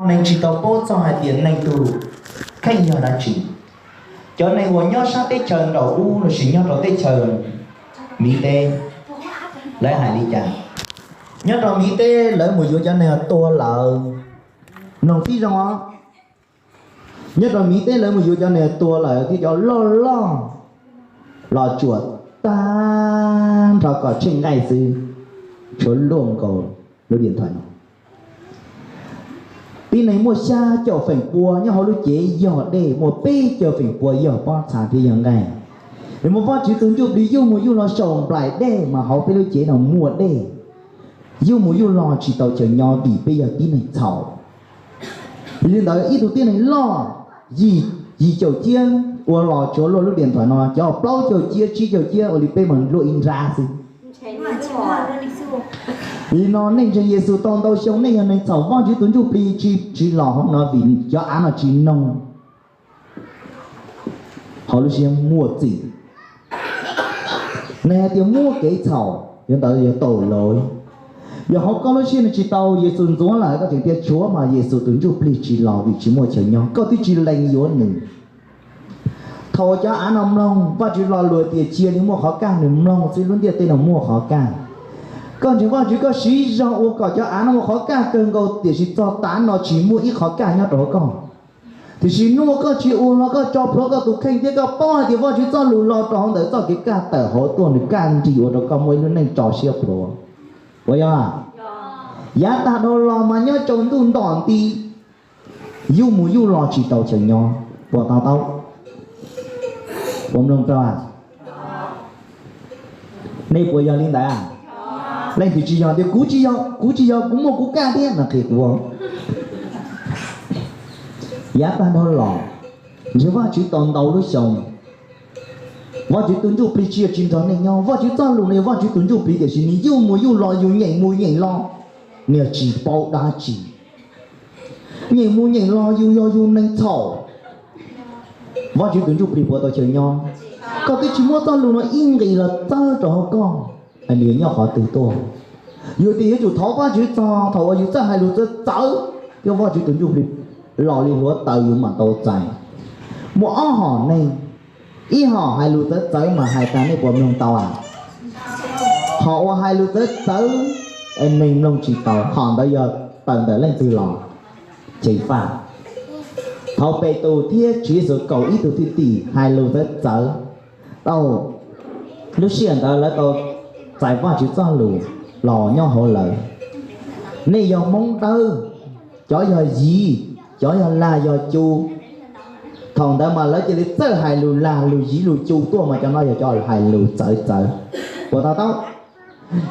Neeg tsis tau paub txog hais tias neeg tus kheej yog dab tsi. Cov neeg uas nyob sab teb chaws nraum ub lossis nyob rau teb chaws Miv teb, lawv hais li cas? Nyob rau Miv teb lawv mus yuav cov neeg tua lawm, mloog tib zoo os. Nyob rau Miv teb lawv mus yuav cov neeg tua lawm thiab cov loj loj los tsuam tag nrho kom tsheej nqaij xwb, tshuav luaj nkaus lub diam nthaim no. Tib neeg muaj xya caum feem pua nyob hauv lub cev yog dej, muaj peb caug feem pua yog pob txha thiab yog nqaij. Nws muaj Vajtswv tus ntsuj plig yuj mus yuj los saum nplaim dej mas hauv peb lub cev no muaj dej. Yuj mus yuj los tsis tau chaw nyob vim peb yog tib neeg txhaum. Vim li ntawd ib tug tib neeg loj yim, yim caum ciab ua los tsuav luaj lub diam nthaim no, cov plaub caug ciab tsib caug ciab ua li peb mas luaj ib nrab xwb. Vim no nej ntseeg Yexus tau ntau xyoo nej yog neeg txhaum, Vajtswv tus ntsuj plig tsis, tsis los hauv no vim cov av no tsis noog hauv lub siab muaj txim. Neeg hais tias muaj kev txhaum, yuav ntawd yog tau lawv. Yog hauv koj lub siab nws tsis tau Yexus ntxuav lawm koj tseem tias tshuav mas Yexus tus ntsuj plig tsis los vim tsis muaj chaw nyob, koj twb tsis lees yuav nws. Thaum uas cov av no mloog Vajtswv lo lus tias cia li muaj qhov kaj, nws mloog xwb lub ntiaj teb no muaj qhov kaj. Koj ntseeg Vajtswv koj siv zog ua kom cov av no muaj qhov kaj kawg nkaus tiam sis txog tav no tsis muaj ib qhov kaj nyob rau hauv koj. Tiam sis hnub uas koj tsis ua hlo, koj tso plhuav koj tus kheej thiab koj paub hais tias Vajtswv txoj lus los rau hauv ntawm txoj kev kaj tawm hauv tuaj, nws kaj nrig ua rau koj muaj ib lub neej tso siab plhuav. Puas yog? Yav tag dhau los mas nyob tsaus ntuj ntom nti, yuj mus yuj los tsis tau chaw nyob. Puas to taub? Puas mloog tau? Nej puas yog li ntawd? Leej twg tsis yog tias kuv tsis yog, kuv tsis yog, kuv muaj kuv kaj thiab no qhia kuv. Yav tag dhau los, ntseeg Vajtswv tau ntau lub xyoo, Vajtswv tus ntsuj plig tsis yog tsis nrog nej nyob. Vajtswv txoj lus no yog Vajtswv tus ntsuj plig tiam sis nws yuj mus yuj los, yus nyeem mus nyeem los, nws yog tsis paub dab tsi. Nyeem mus nyeem los yus yog yus neeg txhaum, Vajtswv tus ntsuj plig puas tau chaw nyob? Koj twb tsis muab txoj lus no ib nqis los txawb rau hauv koj, nws yuav nyob qhov twg tuaj? Yus tias yuav tsum thov Vajtswv txog thaum uas yus txawj hais lus txawv txawv thiab Vajtswv tus ntsuj plig los li hluav taws yus mam tau txais. Muaj ob hom neeg, ib hom hais lus txawv txawv mas hais tag nej puas mloog tau? Hom uas hais lus txawv txawv es neeg mloog tsis tau, hom ntawd yog tawm ntawm leej twg los? Chev Faj. Thaum Petus thiab Tswv Yexus kaum ib tug thwj tim hais lus txawv txawv, tau lub sij hawm ntawd lawv tau txais Vajtswv txoj lus los nyob hauv lawv. Nej yog Hmoob Dawb, cov yog Yiv, cov yog Lag yog Cu. Thaum ntawd mas lawv cia li txawj hais lus Lag lus Yiv lus Cu tuaj mas cov no yog cov hais lus txawv txawv. Puas to taub?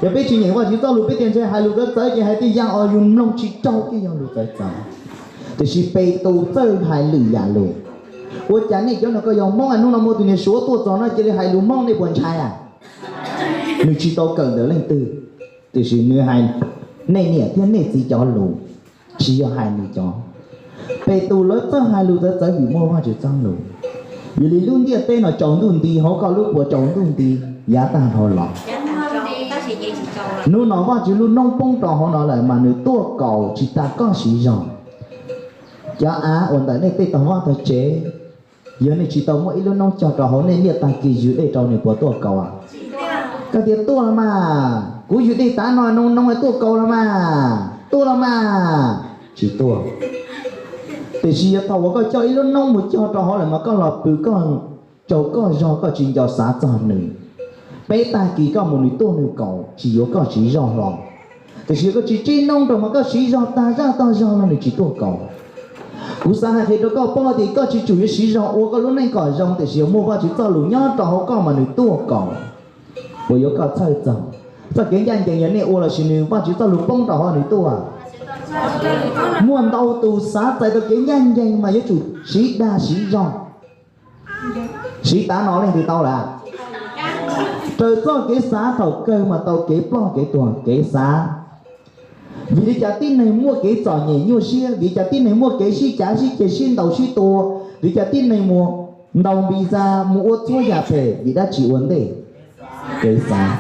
Yog peb tsis nyeem Vajtswv txoj lus peb tias ntshe hais lus txawv txawv ces hais tej yam uas yus mloog tsis raug thiaj yog lus txawv txawv. Tiam sis Petus txawj hais lwm yam lus. Ua cas nej cov no koj yog Hmoob es hnub no muaj tus niag Suav tuaj txog no cia li hais lus Hmoob nej puas ntshai? Nws tsis tau kawm ntawm leej twg, tiam sis nws hais nej niam thiab nej txiv cov lus, tsis yog hais nws cov. Petus lawv txawj hais lus txawv txawv vim muaj Vajtswv txoj lus. Yog li lub ntiaj teb no tsaus ntuj nti, hauv koj lub puas tsaus ntuj nti yav tag dhau los? Hnub no Vajtswv lub noob poob rau hauv no lawm mas nws tuaj kaus tsis tas koj siv zog. Cov av uas ntawm nej tej tog vaj tog tsev, yog nej tsis tau muaj ib lub noob cog rau hauv nej niaj tag kis yws dej rau nws puas tuaj kaus? Koj tias tuaj los mas, kuv yws dej tav no noo noo tuaj kaus los mas, tuaj los mas, tsis tuaj. Tiam sis yog thaum uas koj coj ib lub noob mus cog rau hauv lawm mas koj los pw koj tsaug koj zog koj tsis nco xav txog nws. Peb tag kis koj mus nws tuaj nws kaus tsis yuav koj siv zog hlo. Tiam sis yog koj tsis tseb noob rau mas koj siv zog tag zaj tag zog los nws tsis tuaj kaus. Kuv xav hais qhia rau koj paub tias koj tsis tsum yuav siv zog ua koj lub neej kom zoo, tiam sis yog muaj Vajtswv txoj lus nyob rau hauv koj mas nws tuaj kaus. Uas yuav koj txhawj txog txoj kev ncaj ncees yog nej ua lossis nws, Vajtswv txoj lus poob rau hauv nws tuaj. Muaj ntau tus xav txais tau kev ncaj ncees mas yuav tsum siv dag siv zog. Siv tav no leej twg tau lawm? Raws txoj kev xav thaum kawg mas tau kev ploj kev tuag kev xav. Vim li cas tib neeg muaj kev txom nyem nyuaj siab? Vim li cas tib neeg muaj kev sib cav sib ceg sib ntaus sib tua? Vim li cas tib neeg mus ntaus npisa mus ua txhua yam phem? Vim dab tsi ua ntej? Kev xav.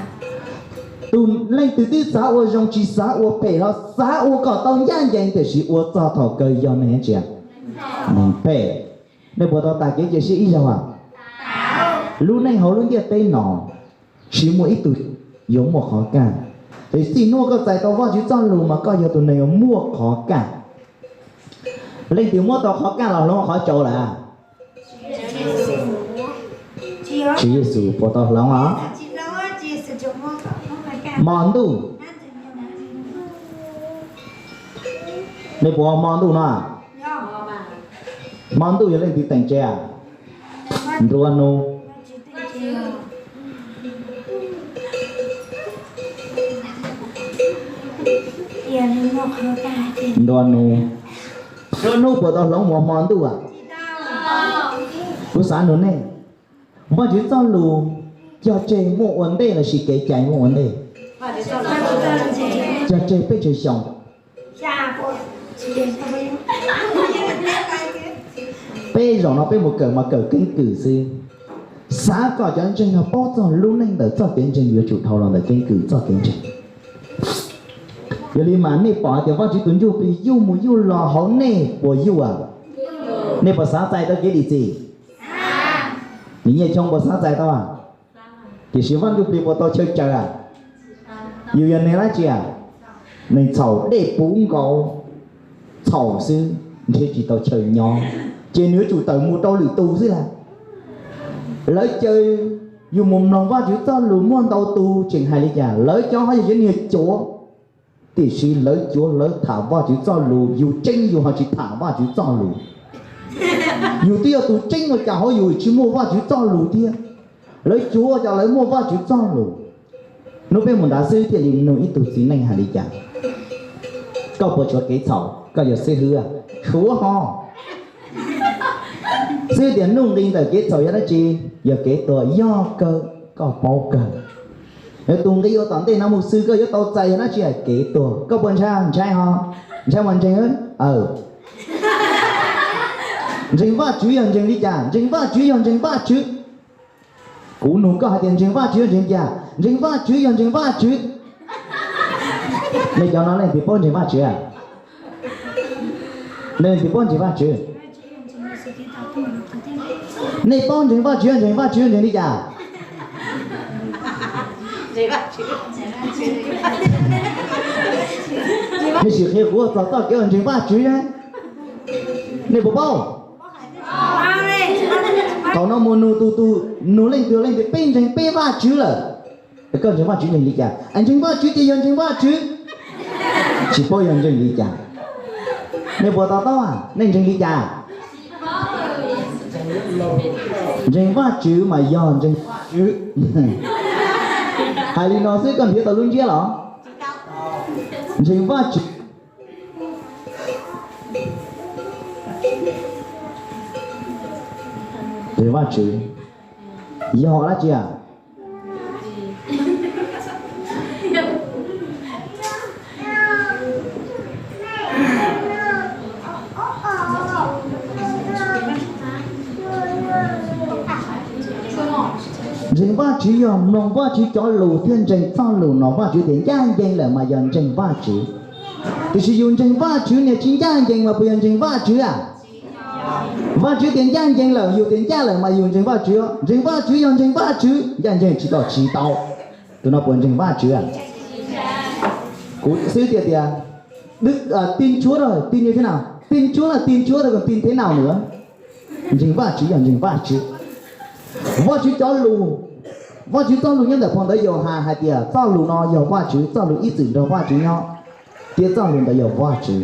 Tus leej twg twb xav ua zoo tsis xav ua phem los xav ua kom tau ncaj ncees tiam sis ua txog thaum kawg yog neeg tsis, neeg phem. Nej puas tau tas kev cia siab ib zaug? Lub neej hauv lub ntiaj teb no tsis muaj ib tug yuav muaj qhov kaj. Tiam sis txij hnub koj txais tau Vajtswv txoj lus mas koj yog tus neeg yuav muaj qhov kaj. Leej twg muab tau qhov kaj los hloov qhov tsaus lawm? Tswv Yexus puas tau hloov os? Hmo ntuj, nej puas hmo ntuj no? Hmo ntuj yog leej twg teem tseg? Nruab hnub. Nruab hnub. Nruab hnub puas tau hloov mus hmo ntuj? Kuv xav nug nej, Vajtswv txoj lus cog tseg muaj ua ntej lossis kev cai muaj ua ntej? Cog tseg peb tsawg xyoo? Peb zaum no peb mus kawm mas kawm keeb kwm xwb. Xav kom cov ntseeg no paub txog lub neej ntawm txoj kev ntseeg yuav tsum dhau los ntawm keeb kwm txoj kev ntseeg. Yog li mas nej pom hais tias Vajtswv tus Ntsuj Plig yuj mus yuj los hauv nej puas yuj? Nej puas xav txais tau kev dim txim? Nws nyiaj choo puas xav txais tau? Tiam sis Vaj Ntsuj Plig puas tau chaw caws? Yus yog neeg dab tsi? Neeg txhaum dej puv nkaus, txhaum xwb, nrhiav tsis tau chaw nyob, ces nws yuav tsum tawm mus rau lwm tus xwb las. Lawv caw yus mus mloog Vajtswv txoj lus muaj ntau tus tseem hais li cas, lawv cov ho yog cov niag cuav, tiam sis lawv cuav lawv tham Vajtswv txoj lus, yus tseeb yus ho tsis tham Vajtswv txoj lus. Yus twb yog tus tseeb ua cas hauv yus tsis muaj Vajtswv txoj lus thiab? Lawv cuav ua cas lawv muaj Vajtswv txoj lus. Hnub peb mus nrad xwb thiaj li nug ib tug txiv neej hais li cas, koj puas tshuav kev txhaum, koj yog xib hwb? Tshuav ho. Xib hwb tias nuj nqi ntawm kev txhaum yog dab tsi? Yog kev tuag. Yog kawg, koj paub kawg. Yog tus nqi uas tom ntej no mus xwb koj yuav tau txais yog dab tsi? Kev tuag. Koj puas ntshai? Ntshai ho. Ntshai mas ntseeg. Ntseeg Vajtswv yog ntseeg li cas? Ntseeg Vajtswv yog ntseeg Vajtswv. Kuv nug koj hais tias ntseeg Vajtswv yog ntseeg li cas? Ntseeg Vajtswv yog ntseeg Vajtswv. Nej cov no leej twg paub ntseeg Vajtswv? Nej leej twg paub ntseeg Vajtswv? Nej paub ntseeg Vajtswv yog ntseeg Vajtswv ntseeg li cas? Nej sim qhia kuv txog txoj kev uas ntseeg Vajtswv. Nej puas paub? Thaum no mus nug tus, tus, nug leej twg leej twg, peb ntseeg peb Vajtswv lawm. Koj ntseeg Vajtswv ntseeg li cas? Ntseeg Vajtswv ces yog ntseeg Vajtswv. Tsis paub yog ntseeg li cas. Nej puas to taub? Nej ntseeg li cas? Ntseeg Vajtswv mas yog ntseeg Vajtswv. Hais li no xwb koj nrhiav tau lub ntsiab los? Ntseeg Vajtswv. Ntseeg Vajtswv yog dab tsi? Ntseeg Vajtswv yog mloog Vajtswv cov lus thiab ntseeg txoj lus no. Vajtswv tias ncaj ncees lawm mas yog ntseeg Vajtswv. Tiam sis yus ntseeg Vajtswv niag tsis ncaj ncees mas puas yog ntseeg Vajtswv? Vajtswv tias ncaj ncees lawm, yus tias ncaj lawm mas yus ntseeg Vajtswv. Ntseeg Vajtswv yog ntseeg Vajtswv, ncaj ncees tsis tau tsis tau. Tus no puas ntseeg Vajtswv? Kuv xwb tiag tias, tin Chúa, tin như thế nào? Tin Chúa là tin Chúa thôi còn tin thế nào nữa? Ntseeg Vajtswv yog ntseeg Vajtswv. Vajtswv cov lus, Vajtswv txoj lus nyob ntawm phau ntawv Yauhas hais tias txoj lus no yog Vajtswv, txoj lus ib txwm nrog Vajtswv nyob, thiab txoj lus ntawd yog Vajtswv.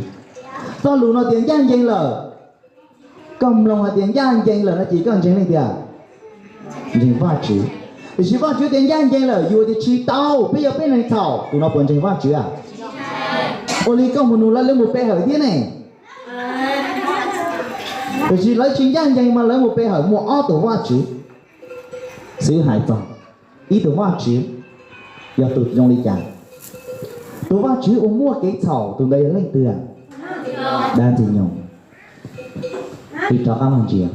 Txoj lus no tias ncaj ncees lawm. Koj mloog hais tias ncaj ncees lawm no ces koj ntseeg leej twg? Ntseeg Vajtswv. Tiam sis Vajtswv tias ncaj ncees lawm, yus tias tsis tau, peb yog peb neeg txhaum, tus no puas ntseeg Vajtswv? Ua li koj mus nug lawv, lawv mus pe hawm thiab ne. Tiam sis lawv tsis ncaj ncees mas lawv mus pe hawm, muaj ob tug Vajtswv xwb hais txog. Ib tug Vajtswv yog tus zoo li cas? Tus Vajtswv uas muaj kev txhaum tus ntawd yog leej twg? Dab Ntxwg Nyoog. Rov qab ntsia,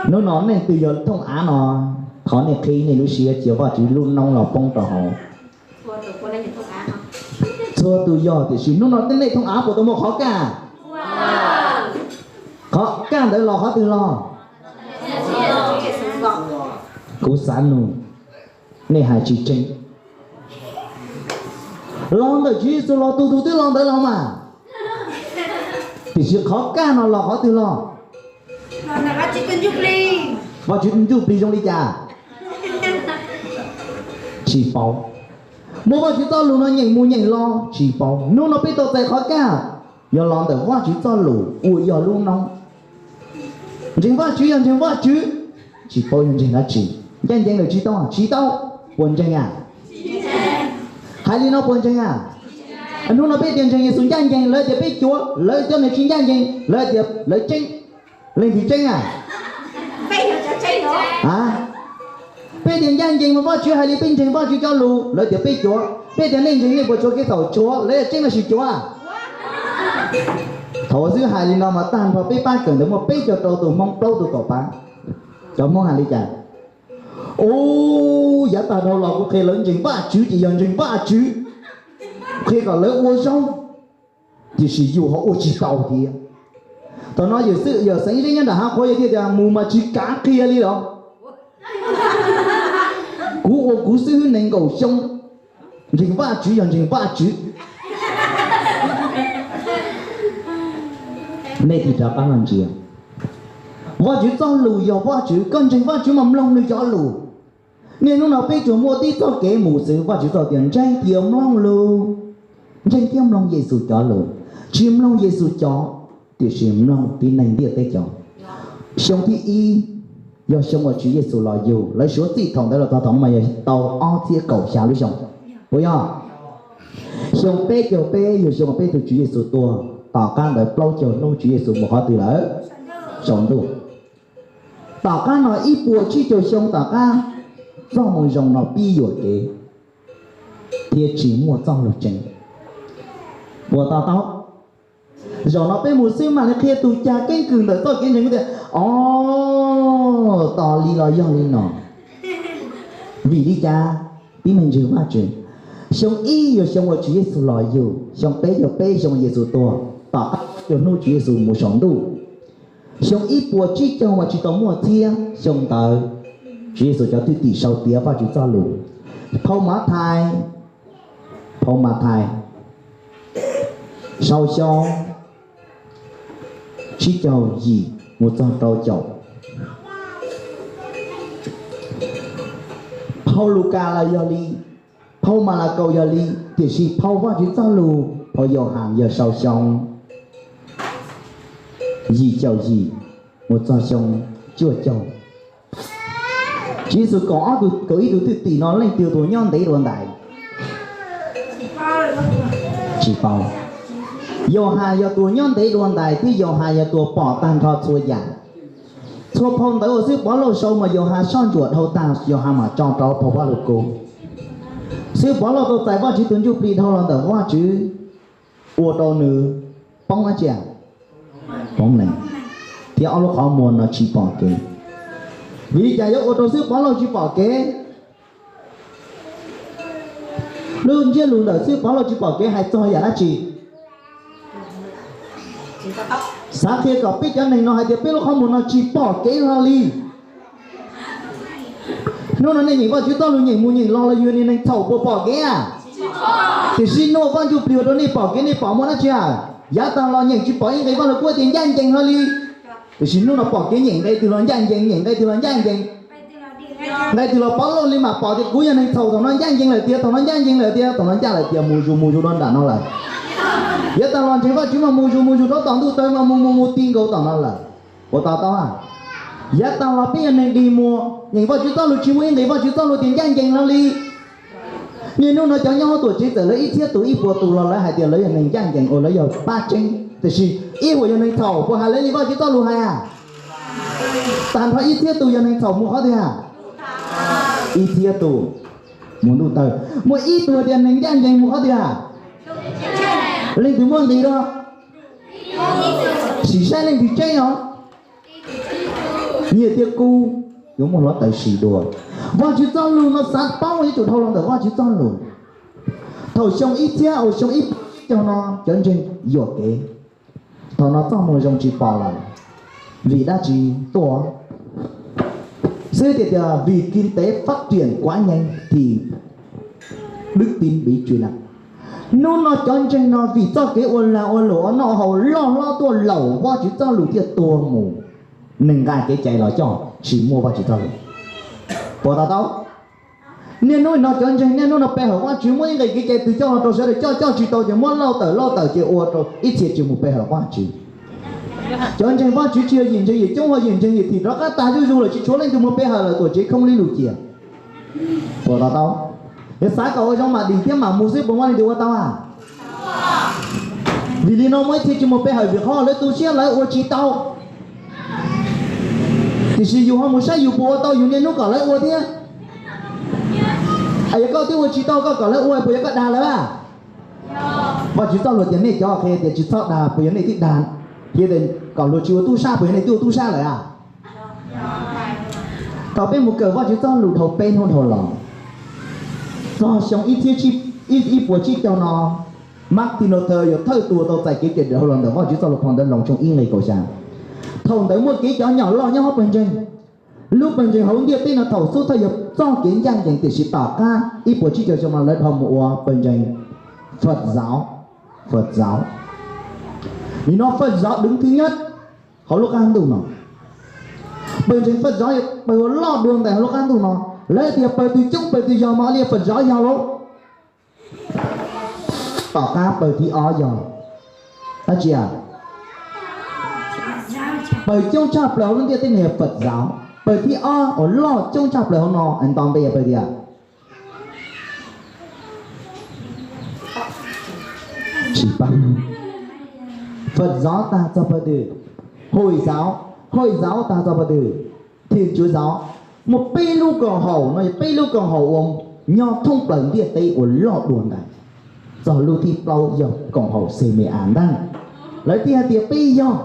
hnub no nej twg yog thooj av no, thov nej qhib nej lub siab cia Vajtswv lub noob los poob rau hauv. Txhua tus yog, tiam sis hnub no tej nej thooj av puas tau muaj qhov kaj? Qhov kaj ntawd los qhov twg los? Kuv xav nug, nej hais tsis tseeb. Los ntawm Tswv Yexus los, tus tus twb los ntawd los mas. Tiam sis qhov kaj no los qhov twg los? Vajtswv tus ntsuj plig zoo li cas? Tsis paub. Muaj Vajtswv txoj lus no nyeem mus nyeem los tsis paub. Hnub no peb tau txais qhov kaj, yog los ntawm Vajtswv txoj lus uas yog lub noob. Ntseeg Vajtswv yog ntseeg Vajtswv, tsis paub yog ntseeg dab tsi. Ncaj ncees lawm tsis tau? Tsis tau. Puas ntseeg a? Hais li no puas ntseeg a? Hnub no peb tias ntseeg Yexus ncaj ncees, lawv tias peb cuav, lawv cov niag tsis ncaj ncees, lawv tias lawv tseeb. Leej twg tseeb a? A, peb tias ncaj ncees mas Vajtswv hais li peb ntseeg Vajtswv cov lus, lawv tias peb cuav. Peb tias nej ntseeg nej puas tshuav kev txhaum? Tshuav. Lawv tias tseeb los sis cuav? Thaum xwb hais li no mas tag nrho peb pab kawm ntawd muaj peb caug rau tus Hmoob, plaub tus kaum pab. Cov Hmoob hais li cas? Ub, yav tag dhau los kuv qhia lawv ntseeg Vajtswv ces yog ntseeg Vajtswv, qhia kom lawv ua zoo, tiam sis yus ho ua tsis tau thiab. Thaum no yawm xeeb zeb nyob nram hav qhuav yog thiaj tias mus mas tsis kav qhia li los. Kuv ua kuv xib hwb nees nkaum xyoo, ntseeg Vajtswv yog ntseeg Vajtswv. Nej tig rov qab los ntsia, Vajtswv txoj lus yog Vajtswv, koj ntseeg Vajtswv mas mloog nws cov lus. Niaj hnub no peb tsuas muaj tib txoj kev mus xwb, Vajtswv txoj tias ntseeg thiab mloog lus, ntseeg thiab mloog Yexus cov lus, tsis mloog Yexus cov, tiam sis mloog tib neeg ntiaj teb cov. Xyoo thib ib yog xyoo uas Tswv Yexus los yug, lawv suav txij thaum ntawd los txog thaum no mas yog tau ob txhiab kaum xya lub xyoo, puas yog? Xyoo peb caug peb yog xyoo uas peb tus Tswv Yexus tuag, tom qab ntawd plaub caug hnub Tswv Yexus mus qhov twg lawm? Saum ntuj. Tom qab no ib puas tsib caug xyoo tom qab, txoj moo zoo no pib yuam kev thiab tsis muaj txoj lus tseem, puas to taub? Zaum no peb mus xwb mam li qhia tus cag keeb kwm ntawm txoj kev ntseeg tias, o, tos li los yog li no. Vim li cas? Tib neeg ntseeg Vajtswv. Xyoo ib yog xyoo uas Tswv Yexus los yug, xyoo peb yog peb xyoo Yexus tuag, tom qab plaub caug hnub Tswv Yexus mus saum ntuj. Xyoo ib puas tsib caug mas tsis tau muaj txhiab xyoo ntawd, Tswv Yexus cov thwj tim sau tiav Vajtswv txoj lus. Phau Mathais, phau Mathais, sau xyoo tsib caug yim mus txog rau caum. Phau Lukas los yog li, phau Malakaus yog li, tiam sis phau Vajtswv txoj lus phau Yauhas yog sau xyoo yim caum yim mus txog xyoo cuaj caug. Tswv Yexus kaum ob tug, kaum ib tug thwj tim no leej twg tus nyob ntev dua ntais? Tsis paub. Yauhas yog tus nyob ntev dua ntais thiab Yauhas yog tus pom tag nrho txhua yam. Txhua phau ntawv uas xib hwb Pov Lauj sau mas Yauhas soj ntsuam dhau tag Yauhas mam tso rau phau Vaj Lug Kus. Xib hwb Pov Lauj tau txais Vajtswv tus ntsuj plig dhau los ntawm Vajtswv ua rau nws poob dab tsi? Poob nees, thiab ob lub qhov muag no tsis pom kev. Vim li cas yuav ua rau xib hwb Pov Lauj tsis pom kev? Lub ntsiab lus ntawm xib hwb Pov Lauj tsis pom kev hais txog yam dab tsi? Xav qhia kom peb cov neeg no hais tias peb lub qhov muag no tsis pom kev hlo li. Hnub no nej nyeem Vajtswv txoj lus nyeem mus nyeem los los yus niag neeg txhaum puas pom kev a? Tiam sis hnub Vaj Ntsuj Plig ua rau nej pom kev, nej pom muaj dab tsi a? Yav tag los nyeem tsis pom ib nqe Vaj Lug Kub tias ncaj ncees hlo li. Tiam sis hnub no pom kev, nyeem nqe twg los ncaj ncees, nyeem nqe twg los ncaj ncees. Nqe twg los Pov Lauj li mam pom tias kuv yog neeg txhaum, thaum no ncaj ncees lawm tiag, thaum no ncaj ncees lawm tiag, thaum no ncaj lawm tias mus zus mus zus rau nram no lawm. Yav tag los ntseeg Vaj Tswv mas mus zus mus zus rau tom ntuj tawg mas mus mus mus ti nkaus tom no lawm. Puas to taub a? Yav tag los peb yog neeg dig muag, nyeem Vaj Tswv txoj lus tsis muaj ib nqe Vaj Tswv txoj lus tias ncaj ncees hlo li. Niaj hnub no cov nyob huab tuam tsev txawm lawv ib txhiab tus ib puas tus los lawv hais tias lawv yog neeg ncaj ncees uas lawv yog pab tseeb, tiam sis ib puas yog neeg txhaum puas hais lawv li Vaj Tswv txoj lus hais a? Tag nrho ib txhiab tus yog neeg txhaum mus qhov twg a? Ib txhiab tus mus ntuj tawg. Muaj ib tug tias neeg ncaj ncees mus qhov twg a? Leej twg muaj nqis dua? Sim saib leej twg tseeb os. Nyiaj thiab kub yuav muaj hluav taws sim dua. Vaj Tswv txoj lus no xav paub yuav tsum dhau los ntawm Vaj Tswv txoj lus. Thaum xyoo ib txhiab uas xyoo ib puas tsib caug no cov ntseeg yuam kev. Thaum no txoj moo zoo tsis pom lawm. Vim dab tsi tuaj? Xwb tias tias vì kinh tế phát triển quá nhanh thì đức tin bị trì lặng. Hnub no cov ntseeg no vim txoj kev ua lag ua luam ua noj haus loj hlob tuaj laum Vajtswv txoj lus thiaj tuag mus. Neeg nqa kev cai los coj tsis muaj Vajtswv txoj lus. Puas to taub? Niaj hnub no cov ntseeg niaj hnub no pe hawm Vajtswv muaj ib nqe kev cai twg coj los rau sawv daws coj coj tsis tau ces muab lauj tawm lauj tawm ces ua rau ib txhia tsis mus pe hawm Vajtswv. Cov ntseeg Vajtswv tsis yog yim ntseeg yim coob, ho yim ntseeg yim thim rov qab tag zuj zus lawm tsis tshuav leej twg mus pe hawm lawm, tuam tsev khoob li lus cia. Puas to taub? Yog xav kom ua zoo mam dim thiab mam mus xwb puas muaj leej twg ua tau a? Vim li no muaj ib txhia tsis mus pe hawm vim qhov lawv tu siab lawv ua tsis tau. Tiam sis yus ho mus saib yus puas ua tau yus niaj hnub kom lawv ua thiab. Yog koj twb ua tsis tau koj kom lawv ua puas yog koj dag lawv a? Vajtswv txoj lus tias nej cov qhia tias tsis txhob dag puas yog nej twb dag? Qhia tias kom luag tsis ua tub sab puas yog nej twb ua tub sab lawm a? Thaum peb mus kawm Vajtswv txoj lus dhau peb hnub dhau los, txog xyoo ib txhiab ib puas tsib caug no, Martin Luther yog thawj tug tau txais kev cawm dim dhau los ntawm Vajtswv txoj lus phau ntawv Loos tshooj ib nqe kaum xya. Thaum ntawd muaj kev cov nyom loj nyob hauv pawg ntseeg. Lub pawg ntseeg hauv ntiaj teb no thaum xub thawj yog txoj kev ncaj ncees tiam sis tom qab ib puas tsib caug xyoo no lawv dhau mus ua pawg ntseeg Phật giáo, Phật giáo. Nim no Phật giáo đứng thứ nhất hauv lub qab ntuj no. Pawg ntseeg Phật giáo yog pawg uas loj dua ntais hauv lub qab ntuj no. Lawv tias pawg twg coob pawg twg yog mas li Phật giáo yog lauj. Tom qab pawg thib ob yog dab tsi? Pawg coob tshaj plaws hauv lub ntiaj teb no yog Phật giáo. Pawg thib ob uas loj coob tshaj plaws hauv no es nto npe pawg tias tsis paub. Phật giáo tag txog pawg twg? Hồi giáo. Hồi giáo tag txog pawg twg? Thiên Chúa giáo. Muaj peb lub koom haum no yog peb lub koom haum uas nyob thoob plaws ntiaj teb uas loj dua ntais. Txog lub thib plaub yog koom haum Xeme As ntag. Lawv thiaj hais tias peb yog,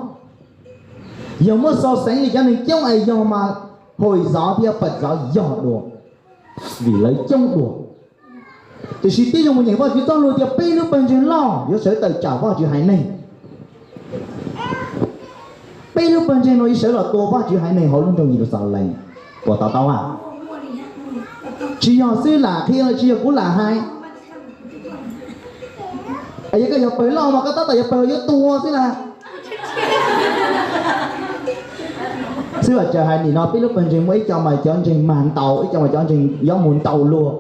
yog muab so xeev li cov neeg coob es yog mas Hồi giáo thiab Phật giáo yog dua, vim lawv coob dua. Tiam sis tib zoo mus nyeem Vajtswv txoj lus tias peb lub pawg ntseeg loj yuav sawv tawm tsam Vajtswv haiv neeg. Peb lub pawg ntseeg no yuav sawv los tua Vajtswv haiv neeg hauv lub nroog Yeluxalees. Puas to taub a? Tsis yog xwb lam qhia, tsis yog kuv lam hais. Yog koj yog pawg loj mas koj tab tom yog pawg yuav tuag xwb na. Xwb los txawm hais nim no peb lub pawg ntseeg muaj ib co mas cov ntseeg mag ntaus, ib co mas cov ntseeg yuav mus ntaus luag.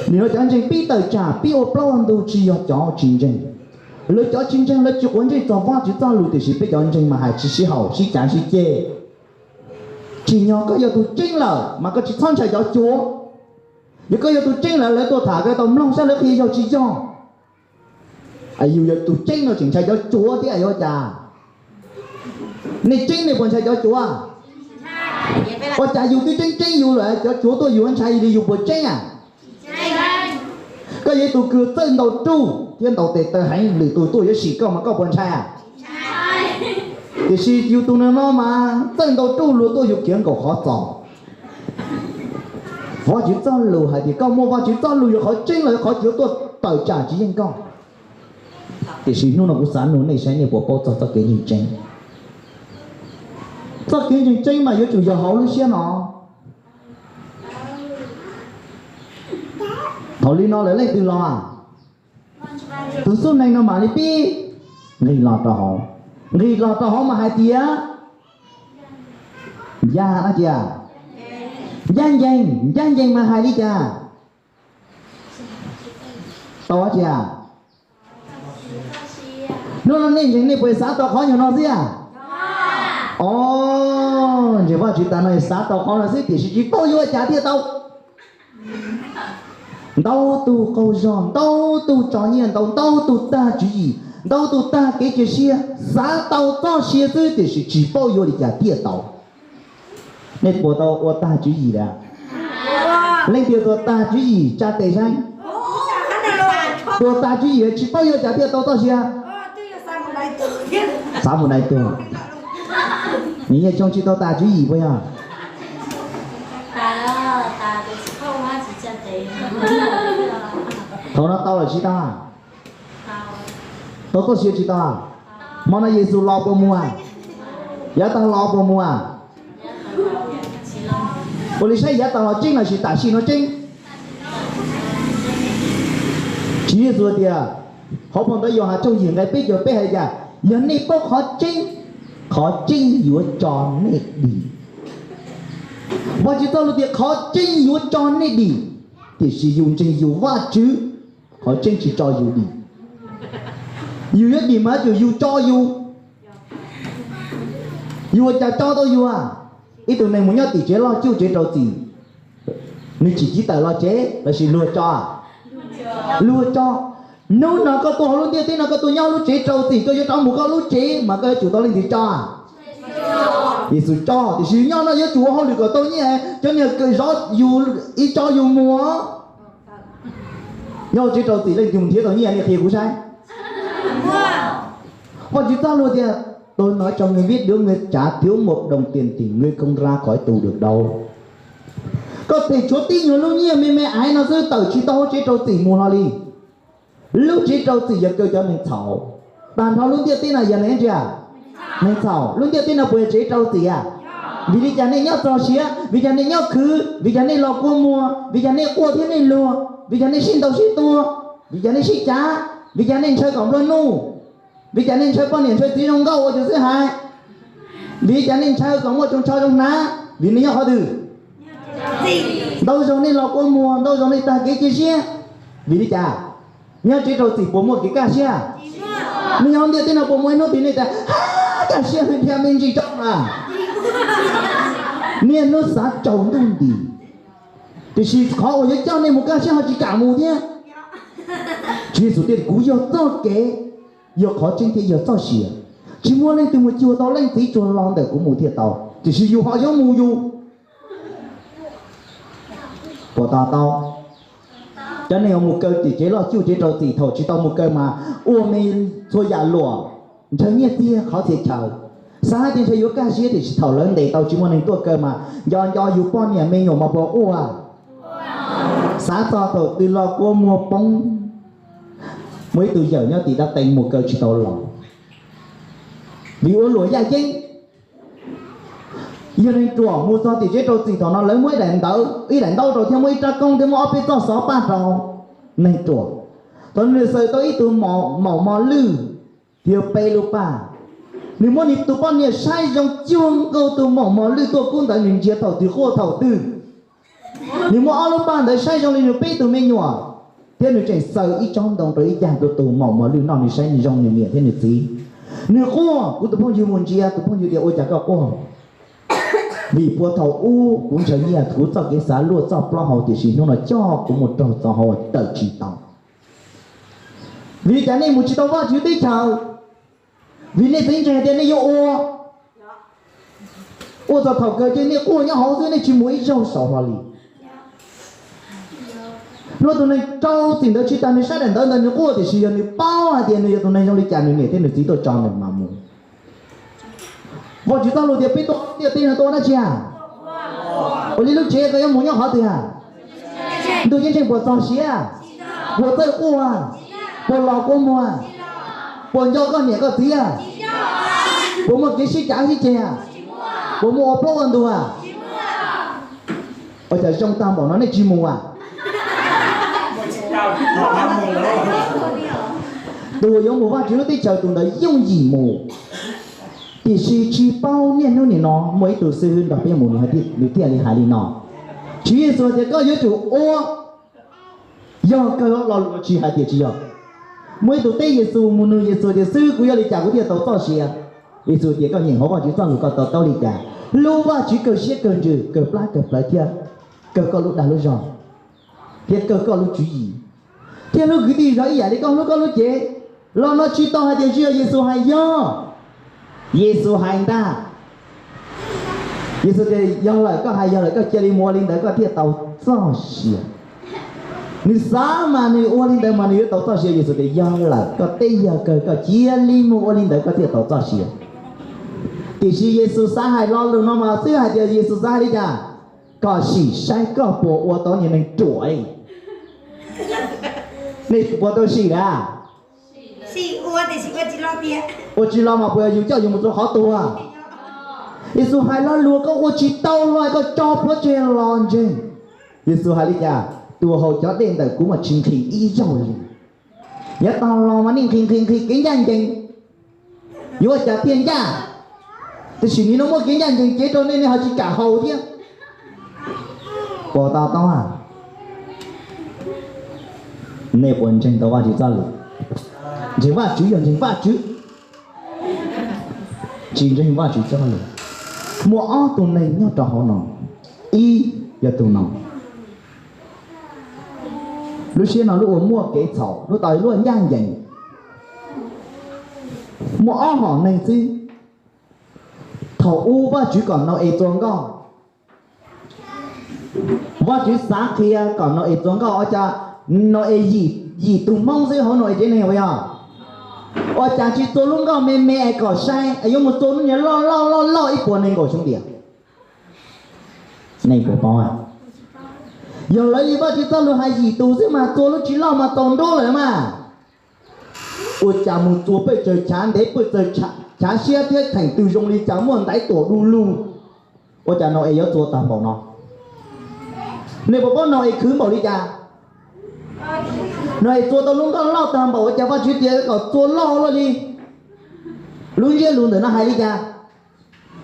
Nim no cov ntseeg pib tawm tsam pib ua plaub ua ntug tsis yog cov tsis ntseeg. Lawv cov tsis ntseeg lawv tsis quav ntsej txog Vajtswv txoj lus tiam sis peb cov ntseeg mas hais tsis sib haum sib cav sib ceg. Tsim nyog koj yog tus tseeb lawm mas koj tsis txhob ntshai cov cuav. Yog koj yog tus tseeb lawm lawv tuaj tham koj tau mloog saib lawv qhia yog tsis yog. Yus yog tus tseeb no tseem ntshai cov cuav thiab yuav cas? Nej tseeb nej puas ntshai cov cuav? Ua cas yus twb tseeb tseeb yus lawm cov cuav tuaj yus ntshai li yus puas tseeb a? Koj yog ib tug kws txawj ntaus ruj thiab ntaus tes taw heev, lwm tus tuaj yuav sim koj mas koj puas ntshai a? Tiam sis yus tus no no mas txawj ntaus ruj luag tuaj yus khiav nkaum qhov txos. Vajtswv txoj lus hais tias koj muaj Vajtswv txoj lus yog qhov tseeb los yog qhov cuav tuaj tawm tsam tsis yeej koj. Tiam sis hnub no kuv xav nug nej saib nej puas paub txog txoj kev ntseeg tseeb? Txoj kev ntseeg tseeb mas yuav tsum yog hauv lub siab no. Thaum li no lawv leej twg los? Tus xub neeg no mam li pib nqis los rau hauv. Nqis los rau hauv mas hais tias ncaj dab tsi? Ncaj ncees. Ncaj ncees mas hais li cas? Tau dab tsi? Hnub no nej ntseeg nej puas xav tau qhov nyuag no xwb a? Os, ntseeg Vajtswv tas no xav tau qhov no xwb tiam sis tsis paub yuav ua cas thiaj tau. Ntau tus qaug zog, ntau tus tso nyiaj ntau, ntau tus tag tswv yim, ntau tus tag kev cia siab, xav tau txoj sia xwb tiam sis tsis paub yuav li cas thiaj tau. Nej puas tau ua tag tswv yim lawm? Leej twg tuag tag tswv yim tsa tes saib. Tuag tag tswv yim tsis paub yuav cas thiaj tau txoj sia. Xav mus dai tuag. Nyiaj xyoo tsis tau tag tswv yim puas yog? Thaum no tau los tsis tau? Tau txoj sia tsis tau? Hmo no Yexus los puas mus? Yav tag los puas mus? Ua li saib yav tag los tseeb los sis tam sim no tseeb? Tswv Yexus tias, hauv phau ntawv Yauhas tshooj yim nqe peb caug peb hais tias, yog nej paub qhov tseeb, qhov tseeb yuav tso nej dim. Vajtswv txoj lus tias qhov tseeb yuav tso nej dim, tiam sis yus ntseeg yus Vajtswv, qhov tseeb tsis tso yus dim. Yus yuav dim mas yuav tsum yus tso yus. Yus ua cas tso tau yus? Ib tug neeg mus nyob tim tsev loj cuj tsev rau txim, nws tsim txiv tawm los tsev los sis luag tso? Luag tso. Hnub no koj tuaj hauv lub ntiaj teb no koj tuaj nyob lub tsev rau txim, koj yuav rov mus koj lub tsev mas koj yuav tsum tau leej twg tso? Yexus tso. Tiam sis nyob no yuav tsum ua hauj lwm kom tau nyiaj, cov niag zov yus ib tso yus mus. Nyob tsev rau txim leej twg nrhiav tau nyiaj nej qhia kuv saib. Vajtswv txoj lus tias, tôi nói cho người biết, nếu người trả thiếu một đồng tiền thì người không ra khỏi tù được đâu. Koj them tshuav tib nyuag lub nyiaj me me aiv no xwb tawm tsis tau hauv tsev rau txim mus hlo li. Lub tsev rau txim yog kaw cov neeg txhaum. Tag nrho lub ntiaj teb no yog neeg ntsia, neeg txhaum. Lub ntiaj teb no puas yog tsev rau txim? Vim li cas nej nyob txog siav? Vim cas nej nyob khwv? Vim cas nej los kua muag? Vim cas nej quaj thiab nej luag? Vim cas nej sib ntaus sib tua? Vim cas nej sib cav? Vim cas nej ntshaw kom nplua nuj? Vim cas nej ntshaw poj niam ntshaw txiv zoo nkauj ua cov xib hais? Vim cas nej ntshaw kom muaj tsoos tsho zoo hnav? Vim nej nyob qhov twg? Ntau zaus nej los kua muag, ntau zaus nej tag kev cia siab. Vim li cas? Nyob tsev rau txim puas muaj kev kaj siab? Nej nyob ntiaj teb no puas muaj ib hnub twg nej tias, kaj siab, dhia me ntsis tso mas? Niaj hnub xav tsaus ntuj nti, tiam sis qhov uas yuav coj nej mus kaj siab ho tsis kam mus thiab. Tswv Yexus tias, kuv yog txoj kev, yog qhov tseeb thiab yog txoj sia. Tsis muaj leej twg mus cuag tau Leej Txiv tsuas los ntawm kuv mus thiaj tau, tiam sis yus ho yuav mus yus. Puas to taub? Cov neeg uas mus kaw tim tsev loj cuj tsev rau txim thaum tsis tau mus kaw mas ua me txhua yam luam, ntshaw nyiaj txiag qhov txhia chaw. Xav hais tias ntshe yuav kaj siab tiam sis thaum lawv ntes tau tsis muaj neeg tuaj kaw mas nco nco yus poj niam me nyuam mas puas quaj? Xav txog thaum twg los kua muag poob. Muaj ib tug yawm nyob tim dab tees mus kaw tsis tau los, vim ua luam yaj yeeb. Yog neeg ruam mus txog tim tsev rau txim thaum no lawv muab ib daim ntawv, ib daim ntaub rau thiab muab ib rab koob thiab muab ob peb txoj xov paj rau neeg ruam. Thaum nws xaws tau ib tug maum mos lwj thiab peb lub paj, nws muab nws tus poj niam saib zoo cuag nkaus tus maum mos lwj tuaj kub ntawd, nws ntsia thaum twg quaj thaum twg. Nws muab ob lub paj ntawd saib zoo li nws peb tug me nyuam, thiab nws tseem xaws ib tsob ntoo rau ib cag rau tus maum mos lwj noj, nws saib nws zoo nws niam thiab nws txiv. Nws quaj, kuv tus phooj ywg mus ntsia, tus phooj ywg tias, ua cas koj quaj? Vim puag thaum ub kuv ntshaw nyiaj, kuv txoj kev xav luaj txoj plaub hau, tiam sis hnub no coj kuv mus raug txoj hau tawm tsis tau. Vim li cas nej mus tsis tau Vajtswv teb chaws? Vim nej txiv ntseeg hais tias nej yuav ua, ua txog thaum kawg ces nej quaj nyob hauv xwb, nej tsis mus ib zaug saud hlo li. Hnub tus neeg rau txim ntawd tsis tas nws saib daim ntawv ntawd nws quaj, tiam sis yog nws paub hais tias nws yog tus neeg zoo li cas nws niam thiab nws txiv tuaj tso nws mas mus. Vajtswv txoj lus tias peb tuaj ntiaj teb no tuaj ua dab tsi? Ua li lub tsev koj yuav mus nyob qhov twg? Ntuj ceeb tsheej puas txog siav? Puas txawj quaj? Puas los kua muag? Puas nco koj niam koj txiv? Puas muaj kev sib cav sib ceg? Puas muaj ua plaub ua ntug? Ua cas zoo tag npaum no nej tsis mus a? Tus uas yuav mus Vajtswv lub teb chaws tus ntawd yooj yim mus. Tiam sis tsis paub niaj hnub nim no muaj ib tug xib hwb nrog peb mus, nws thiaj li hais li no. Tswv Yexus tias koj yuav tsum ua. Yog kawg lo lus tsis hais tias tsis yog. Muaj ib tug teb Yexus mus nug Yexus tias, xib hwb, kuv yuav li cas kuv thiaj tau txoj sia? Yexus tias koj nyeem hauv Vajtswv txoj lus koj to taub li cas, hlub Vajtswv kawg siab kawg ntsws kawg plab kawg plawv thiab kawg koj lub dag lub zog thiab kawg koj lub tswv yim thiab hlub kwv tij zog ib yam li koj hlub koj lub cev. Lo no tsis tau hais tias tsis yog Yexus hais, yog Yexus hais ntag. Yexus tias yog lawm, koj hais yog lawm, koj cia li mus ua li ntawd koj thiaj tau txoj sia. Nws xav mas nws ua li ntawd mas nws yuav tau txoj sia. Yexus tias yog lawm, koj teb yog kawg, koj cia li mus ua li ntawd koj thiaj tau txoj sia. Tiam sis Yexus xav hais lo lus no mas xwb hais tias Yexus xav hais li cas? Koj sim saib koj puas ua tau niag neeg ruam li. Nej puas tau sim na? Ua tsis los mas puas yog yus coj yus mus rau qhov tuag? Yexus hais lo lus koj ua tsis tau los koj tso plhuav tseg los ntseeg. Yexus hais li cas? Tus haus cov dej ntawm kuv mas tsis nqhis ib zaug li. Yav tag los mas nej nqhis nqhis nqhis kev ncaj ncees, yuav ua cas thiaj ncaj? Tiam sis nim no muaj kev ncaj ncees cev rau nej, nej ho tsis kam haus thiab. Puas to taub? Nej puas ntseeg tau Vajtswv txoj lus? Ntseeg Vajtswv yog ntseeg Vajtswv, tsis ntseeg Vajtswv txoj lus. Muaj ob tug neeg nyob rau hauv no, ib yog tus no, lub siab no lub uas muaj kev txhaum, lub tau luaj ncaj ncees. Muaj ob hom neeg xwb. Thaum ub Vajtswv kom Nau-es txua nkoj, Vajtswv xav qhia kom Nau-es txua nkoj, ua cas Nau-es yim, yim tus Hmoob xwb hauv Nau-es tsev neeg uas yog, ua cas tsis txua lub nkoj me me es kom sai es yuav mus txua lub niag loj loj loj loj ib puas nees nkaum xyoo diam? Nej puas paub? Yog lawv li Vajtswv txoj lus hais yim tus xwb mas txua lub tsis loj mas txaus nruab lawm mas. Ua cas mus txua pej tsawg chav ntev pej tsawg chav siab thiab theem twg zoo li cas muaj ntaiv tuam du lug. Ua cas Nau-es yuav txua tag npaum no? Nej puas paub Nau-es khwv npaum li cas? Nau-es txua tau lub nkoj loj tag npaum ua cas Vajtswv tias kom txua loj luaj li? Lub ntsiab lus ntawm no hais li cas?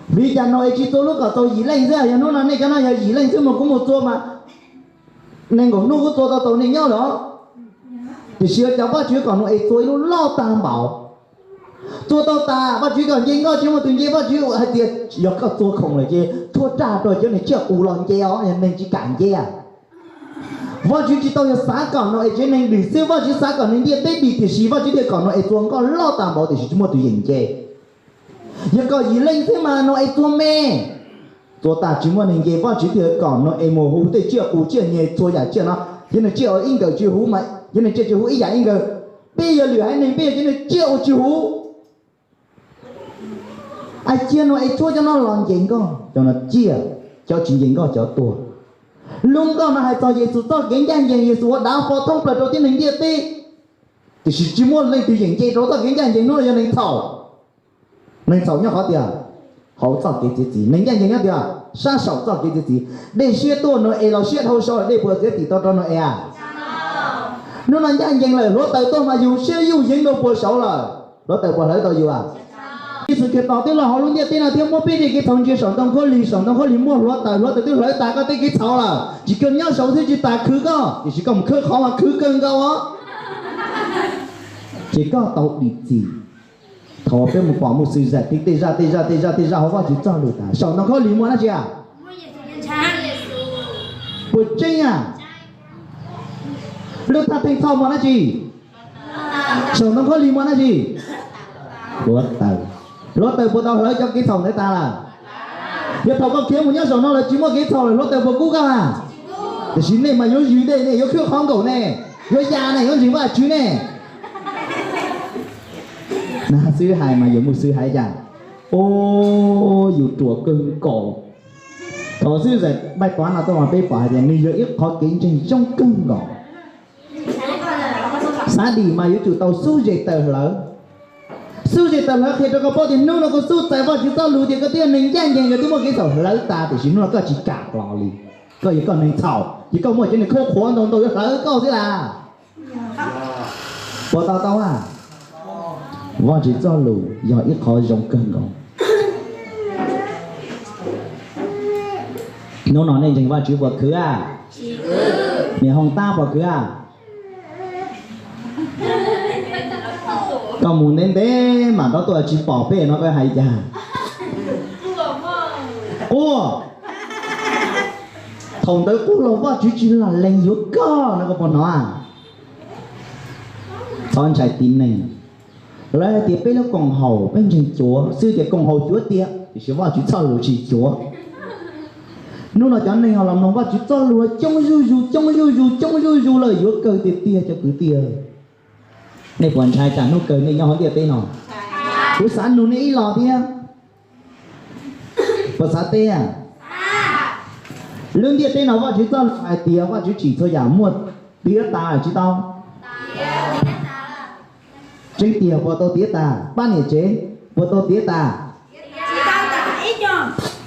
Vim li cas Nau-es tsis txua lub kom txaus yim leej xwb? Yog hnub no nej cov no yog yim leej xwb mas kuv mus txua mas nees nkaum hnub kuv txua tau tau nej nyob lawm. Tiam sis ua cas Vajtswv kom Nau-es txua ib lub loj tag npaum? Txua tau tas Vajtswv kom nce nkoj tsis muaj tus nce, Vajtswv hais tias yog koj txua khoom lawm ces thuab raj rau cov niag tsiaj qus los nce os, yog neeg tsis kam nce. Vajtswv tsis tau yog xav kom Nau-es tsev neeg dim xwb, Vajtswv xav kom neeg ntiaj teb dim, tiam sis Vajtswv thiaj kom Nau-es txua nkoj loj tag npaum tiam sis tsis muaj tus yeem nce. Yog kom yim leej xwb mas Nau-es txua me, txua tas tsis muaj neeg nce, Vajtswv thiaj kom Nau-es mus hu tej tsiaj qus tsiaj nyeg txhua yam tsiaj no, cov niag tsiaj uas ib nkawm tsis huv mas cov niag tsiaj tsis huv ib yam ib nkawm. Peb yog lwm haiv neeg peb yog cov niag tsiaj uas tsis huv. Ais, cia Nau-es tshuab cov no los nce nkoj, cov no ciaj, cov tsis nce nkoj cov tuag. Lub nkoj no hais txog Yexus txoj kev ncaj ncees, Yexus ua dav fo thoob plaws rau tib neeg ntiaj teb, tiam sis tsis muaj leej twg yeem nce rau txoj kev ncaj ncees. Hnub no yog neeg txhaum. Neeg txhaum nyob qhov tias hauv txoj kev txiav txim, neeg ncaj ncees nyob tias sab saum txoj kev txiav txim. Dej siab tuaj Nau-es los siab dhau saud, dej puas txiav txim tau rau Nau-es a? Hnub no ncaj ncees lawm, hluav taws tuaj mas yus siab yuj yeev rau puas saud lawm, hluav taws puas hlawv tau yus a? Yexus Khetos twb los hauv lub ntiaj teb no thiab muab peb tej kev txhaum ntsia saum ntoo khaub lig, saum ntoo khaub lig muaj hluav taws, hluav taws twb hlawv tas koj tej kev txhaum lawm, tsis kawg nyob saud xwb tsis tas khwv koj, tiam sis koj mus khawb qhov mas khwv kawg nkaus os. Ces koj tau dim txim. Thaum peb mus pom mus xwm zam tej zaj tej zaj tej zaj tej zaj hauv Vajtswv txoj lus tas, saum ntoo khaub lig muaj dab tsi a? Puas tseeb a? Lub thaj theej txhoj muaj dab tsi? Saum ntoo khaub lig muaj dab tsi? Hluav taws. Hluav taws puas tau hlawv cov kev txhaum ntawd tas lawm? Yog thaum koj khiav mus nyob saum no lawv tsis muaj kev txhaum lawm, hluav taws puas kub koj a? Tiam sis nej mas yuav zwm dej, nej yuav khwb qhov nkaum ne, yuav ya ne, yuav ntseeg Vajtswv ne. Na xwb hais mas yus mus xwb hais cas, o, yus ruam kawg nkaus. Thaum xwb zais npaij tuav no tuaj mas peb pom hais tias nws yog ib qhov kev ntseeg zoo kawg nkaus. Xav dim mas yuav tsum tau xub zes taws hlawv. Xub zes taws hlawv qhia rau koj paub tias hnub no koj xub txais Vajtswv txoj lus tias koj twb yog neeg ncaj ncees, koj twb muaj kev txhaum hlawv tas, tiam sis hnub no koj tsis kam los li. Koj yog koj neeg txhaum, ces koj muaj cov niag khaub qhuav ntau ntau yuav hlawv koj xwb las. Puas to taub a? Vajtswv txoj lus yog ib qho zoo kawg nkaus. Hnub no nej ntseeg Vajtswv puas khwv a? Niam Hoo Tab puas khwv a? Koj mus ntev ntev mam rov tuaj tsis pom peb no koj hais cas? Quaj. Thaum ntawd quaj los Vajtswv tsis lam lees yuav koj no koj puas hnov? Txhob ntshai tib neeg. Lawv hais tias peb lub koom haum peb ntseeg cuav xwb tias koom haum cuav tiag, tiam sis Vajtswv txoj lus tsis cuav. Hnub no cov neeg ho los mloog Vajtswv txoj lus coob zuj zus coob zuj zus coob zuj zus lawm, yuav kawg tiag tiag cov kwv tij. Nej puas ntshai tsam hnub kawg nej nyob hauv ntiaj teb no? Kuv xav nug nej ib los thiab. Puas xav teb? Lub ntiaj teb no Vajtswv txoj lus hais tias Vajtswv tsim txhua yam muaj tiav tas tsis tau? Tseeb tiag puas tau tiav tas? Pab niam tsev, puas tau tiav tas?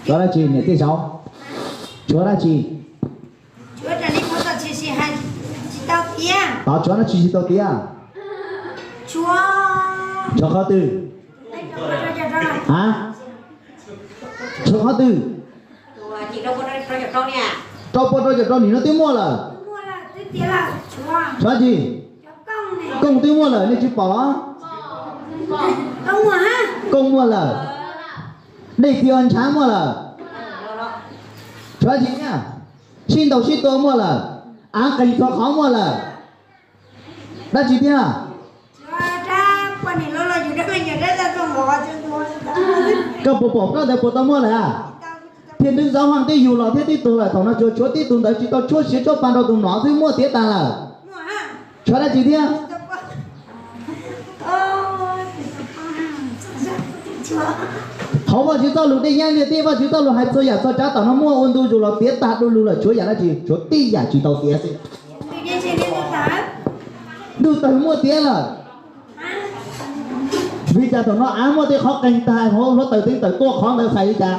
Tshuav dab tsi niam tij saud? Tshuav dab tsi? Tod tshuav dab tsi tsis tau tiav? Tshuav qhov twg? A, tshuav qhov twg? Rau pua rau caum rau nim no twb muaj lawm. Tshuav dab tsi? Kooj twb muaj lawm nej tsis pom los? Kooj muaj lawm. Dej txias ntshav muaj lawm. Tshuav dab tsi thiab? Sib ntaus sib tua muaj lawm. Av qeeg txhua qhov muaj lawm. Dab tsi thiab? Koj puas pom plaub ntawd puas tau muaj lawm a? Thiaj twb zaub haj twb yug los thiab twb tuag lawm, thaum no tsuas tshuav tib tug ntawd tsis tau tshuab siav tshuab pa rau tus nom xwb muaj tiav tas lawm. Tshuav dab tsi thiab? Hauv Vajtswv txoj lus dej nyab ntiaj teb, Vajtswv txoj lus hais txhua yam txhua tsav tom no muaj ua ntu zus los tiav tag du lug lawm, tshuav yam dab tsi? Tshuav tib yam tsis tau tiav xwb. Ntuj tawg muaj tiav lawm. Vim cas thaum no av muaj tej qhov qeeg tag, hluav taws teev tawm tuaj qhov ntawd txhais li cas?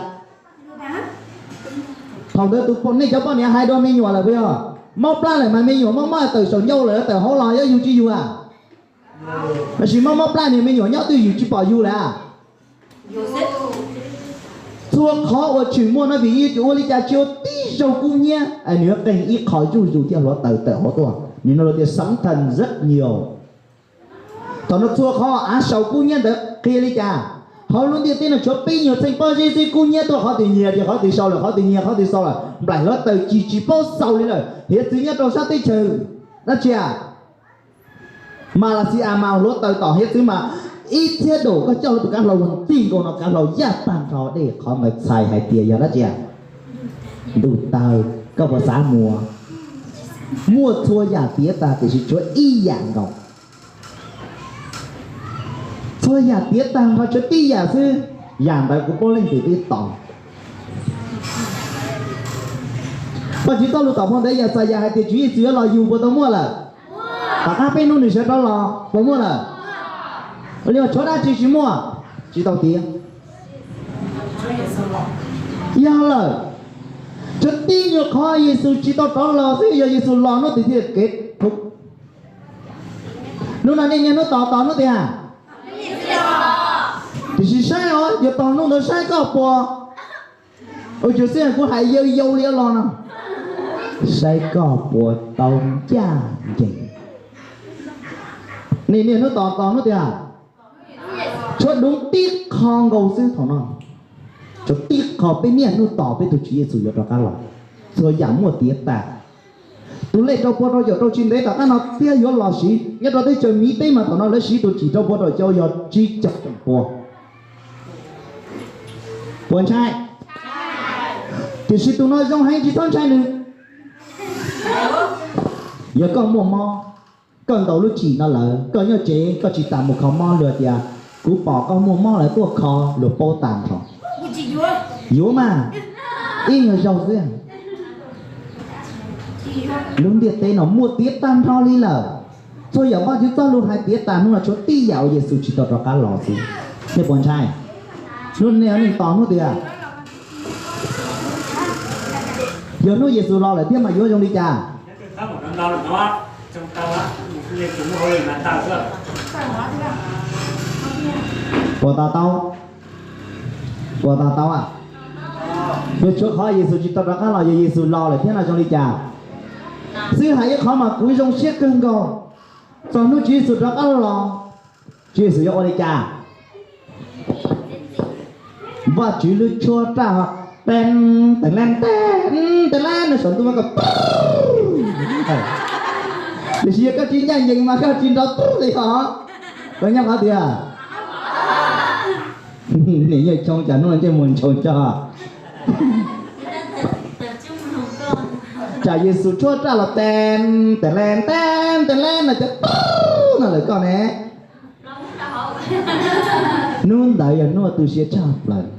Thaum ntawd tus, nej cov poj niam hais dua me nyuam lawm puas yog? Mob plab lawm mas me nyuam mob mob tawm saum ncauj lawm tawm hauv los yuav yug tsis yug a? Tab sis mob mob plab niag me nyuam nyob twj ywm tsis pom yug lawm a? Txhua qhov uas tshwm muaj no vim yog ua li cas tsis ua tib zaug kub hnyiab, nws yuav qeeg ib qho zuj zus thiab hluav taws tawm hauv tuaj. Nim no luag tias sóng thần rất nhiều. Thaum no txhua qhov av sau kub hnyiab ntawd qhia li cas? Hauv lub ntiaj teb no tshuav peb nyuag txheej pob zeb xwb, kub hnyiab tuaj qhov twg nyias ces qhov twg sau lawm, qhov twg nyias qhov twg sau lawm, nplaim hluav taws chim tsis paub xaus li lawm. Hiav txwv nyob rau sab teb chaws dab tsi a? Malaxia mas hluav taws tom hiav txwv mas ib txhiab daus koj coj tus kav hlau ua tig nkaus no kav hlau yaj tag nrho dej, qhov ntawd txhais hais tias yog dab tsi a? Ntuj tawg. Koj puas xav mus? Muaj txhua yam tiav tag tiam sis tshuav ib yam nkaus. Txhua yam tiav tag nrho tshuav tib yam xwb. Yam ntawd kuv paub leej twg twb tos. Vajtswv txoj lus tom phau ntawv Yaxayas hais tias Tswv Yexus yuav los yug puas tau muaj lawm? Tom qab peb hnub nws sawv rov los puas muaj lawm? Ua li mas tshuav dab tsi tsis muaj, tsis tau tiav? Yog lawm, tshuav tib nyuag qhov Yexus tsis tau rov los xwb, yog Yexus los hnub twg thiaj kev. Hnub no nej niaj hnub tos tos hnub tiag. Tiam sis saib os, yog tos hnub ntawd saib koj puas, ua tsuas xwb kuv hais yau yau li los no, saib koj puas tau ncaj ncees. Nej niaj hnub tos tos hnub tiag. Tshuav dub tib qho nkaus xwb thaum no. Tshuav tib qho peb niaj hnub tos peb tus Tswv Yexus yuav rov qab los. Txhua yam muaj tiav tas. Tus lej rau pua rau caum rau tsis ntev tom qab no thiaj yuav los siv. Nyob rau teb chaws Miv teb mas thaum no lawv siv tus chim rau pua rau caum yog tsib caug pua. Puas ntshai? Tiam sis tus no zoo heev tsis txhob ntshai nws. Yog koj muaj mob, koj ntaus lub chim no lawm, koj nyob tsev koj tsis tas mus kho mob, luag tias kuv pom koj muaj mob lawm tuaj kho, luag paub tag nrho. Yuav mas, ib nyuag zaug xwb. Lub ntiaj teb no muaj tiav tag nrho li lawm. Txhua yam Vajtswv txoj lus hais tiav tas, hnub no tshuav tib yam uas Yexus tsis tau rov qab los xwb. Nej puas ntshai? Hnub nej neeg tos hnub tiag. Yog hnub Yexus los lawm thiab mas yuav zoo li cas? Puas to taub? Puas to taub? Yog tshuav qhov Yexus tsis tau rov qab los, yog Yexus los lawm thiab no zoo li cas? Xwb hais ib qhov mas kuv zoo siab kawg nkaus. Txog hnub Tswv Yexus rov qab los, Tswv Yexus yuav ua li cas? Vajtswv lub tshuab raj teeb teem leej teeb teem leej no saum ntuj mas koj, tiam sis yog koj tsis ncaj ncees mas koj tsis nrov tub li os. Koj nyob qhov twg? Niam Yawg Choo cas hnub no ntsej muag ntshoo cog. Tsam Yexus tshuab raj los teeb teem leej teeb teem leej no cov no lawm koj ne. Hnub ntawd yog hnub tu siab tshaj plaws.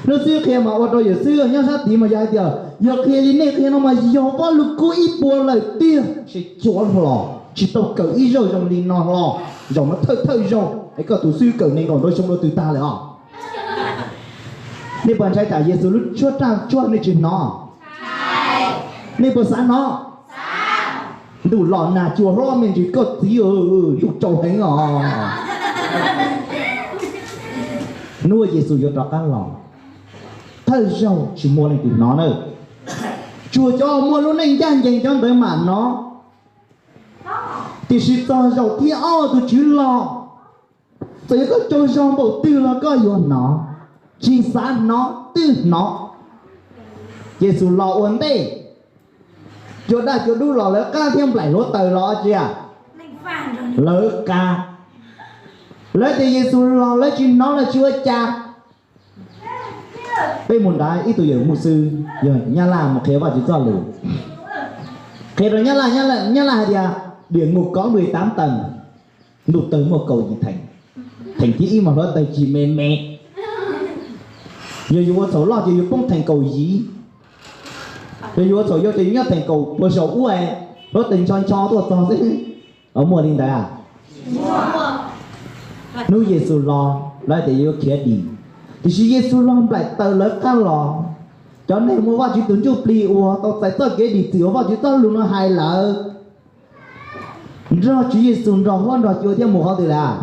Hnub xwb qhia mas ua rau yawm xwb nyob sab tid mas yog hais tias yog qhia li nej qhia no mas yog pob lus kub ib puas lawm tiag, tsis cuav hlo, tsis tau kawm ib zaug zoo li no hlo. Zaum no thawj thawj zaug es koj tus xib hwb kawm nees nkaum nrau xyoo rau twg tag lawm os? Nej puas ntshai tsam Yexus lub tshuab raj tsuag nej tsis hnov? Nej puas xav hnov? Ntuj los nag cua hlob me ntsis koj txiv, yuj tsau heev os. Hnub Yexus yuav rov qab los, thawj zaug tsis muaj leej twg hnov na. Tsuas cov muaj lub neej ncaj ncees cov ntawd mam hnov. Tiam sis txog zaum thib ob tus Tswv los, txawm yog koj tsaug zog npaum twg los koj yuav hnov, tsis xav hnov twb hnov. Yexus los ua ntej, cua daj cua dub los lawv qab thiab nplaim hluav taws los tsis yam, lawv qab. Lawv tias Yexus los lawv tsis hnov lawv tsis ua cas. Peb mus nrad ib tug yawm mus xwb, yog Nyab Laj mus qhia Vajtswv txoj lus, qhia rau Nyab Laj, Nyab Laj hais tias, Địa ngục có mười tám tầng, ntuj twg muaj kaum yim theem, theem thib ib mas hluav taws cig me me, yog yus ua txhaum loj ces yus poob theem kaum yim, yog yus ua txhaum yau ces yus nyob theem kaum pua saum ub, hluav taws ncho ncho tuaj txog xwb. Muaj li ntawd? Hnub Yexus los lawv tias yuav khiav dim, tiam sis Yexus los nplaim taws lawv qab los. Cov neeg muaj Vajtswv tus ntsuj plig uas tau txais txoj kev dim txim uas Vajtswv txoj lus no hais lawm, nrog Tswv Yexus nrog huab nrog cua thiab mus qhov twg lawm?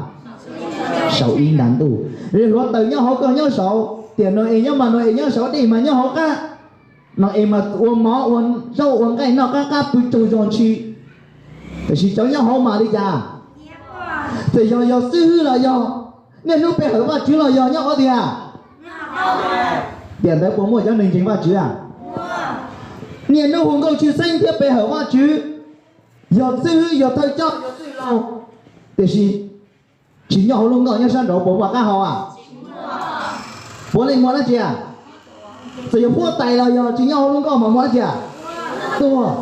Saum ib nta ntuj. Hluav taws nyob hauv koj nyob saud, tiam Nau-es nyob mas Nau-es nyob saud, dej mas nyob hauv qab. Nau-es mas ua mov ua zaub ua nqaij noj qab qab pw tsaug zog ntshis. Tiam sis cov nyob hauv mas li cas? Txawm yog yog xib hwb los yog, niaj hnub pe hawm Vajtswv los yog nyob qhov twg? Tiam ntawd puas muaj cov neeg ntseeg Vajtswv? Niaj hnub hu nkauj tshwj xeeb thiab pe hawm Vajtswv, yog xib hwb yog thawj coj yog xib hwb laug, tiam sis tsis nyob hauv lub nkoj nyob sab nraud puas muaj qab hau? Puav leej muaj dab tsi? Txawm yog huab tais los yog tsis nyob hauv lub nkoj mas muaj dab tsi? Tuag.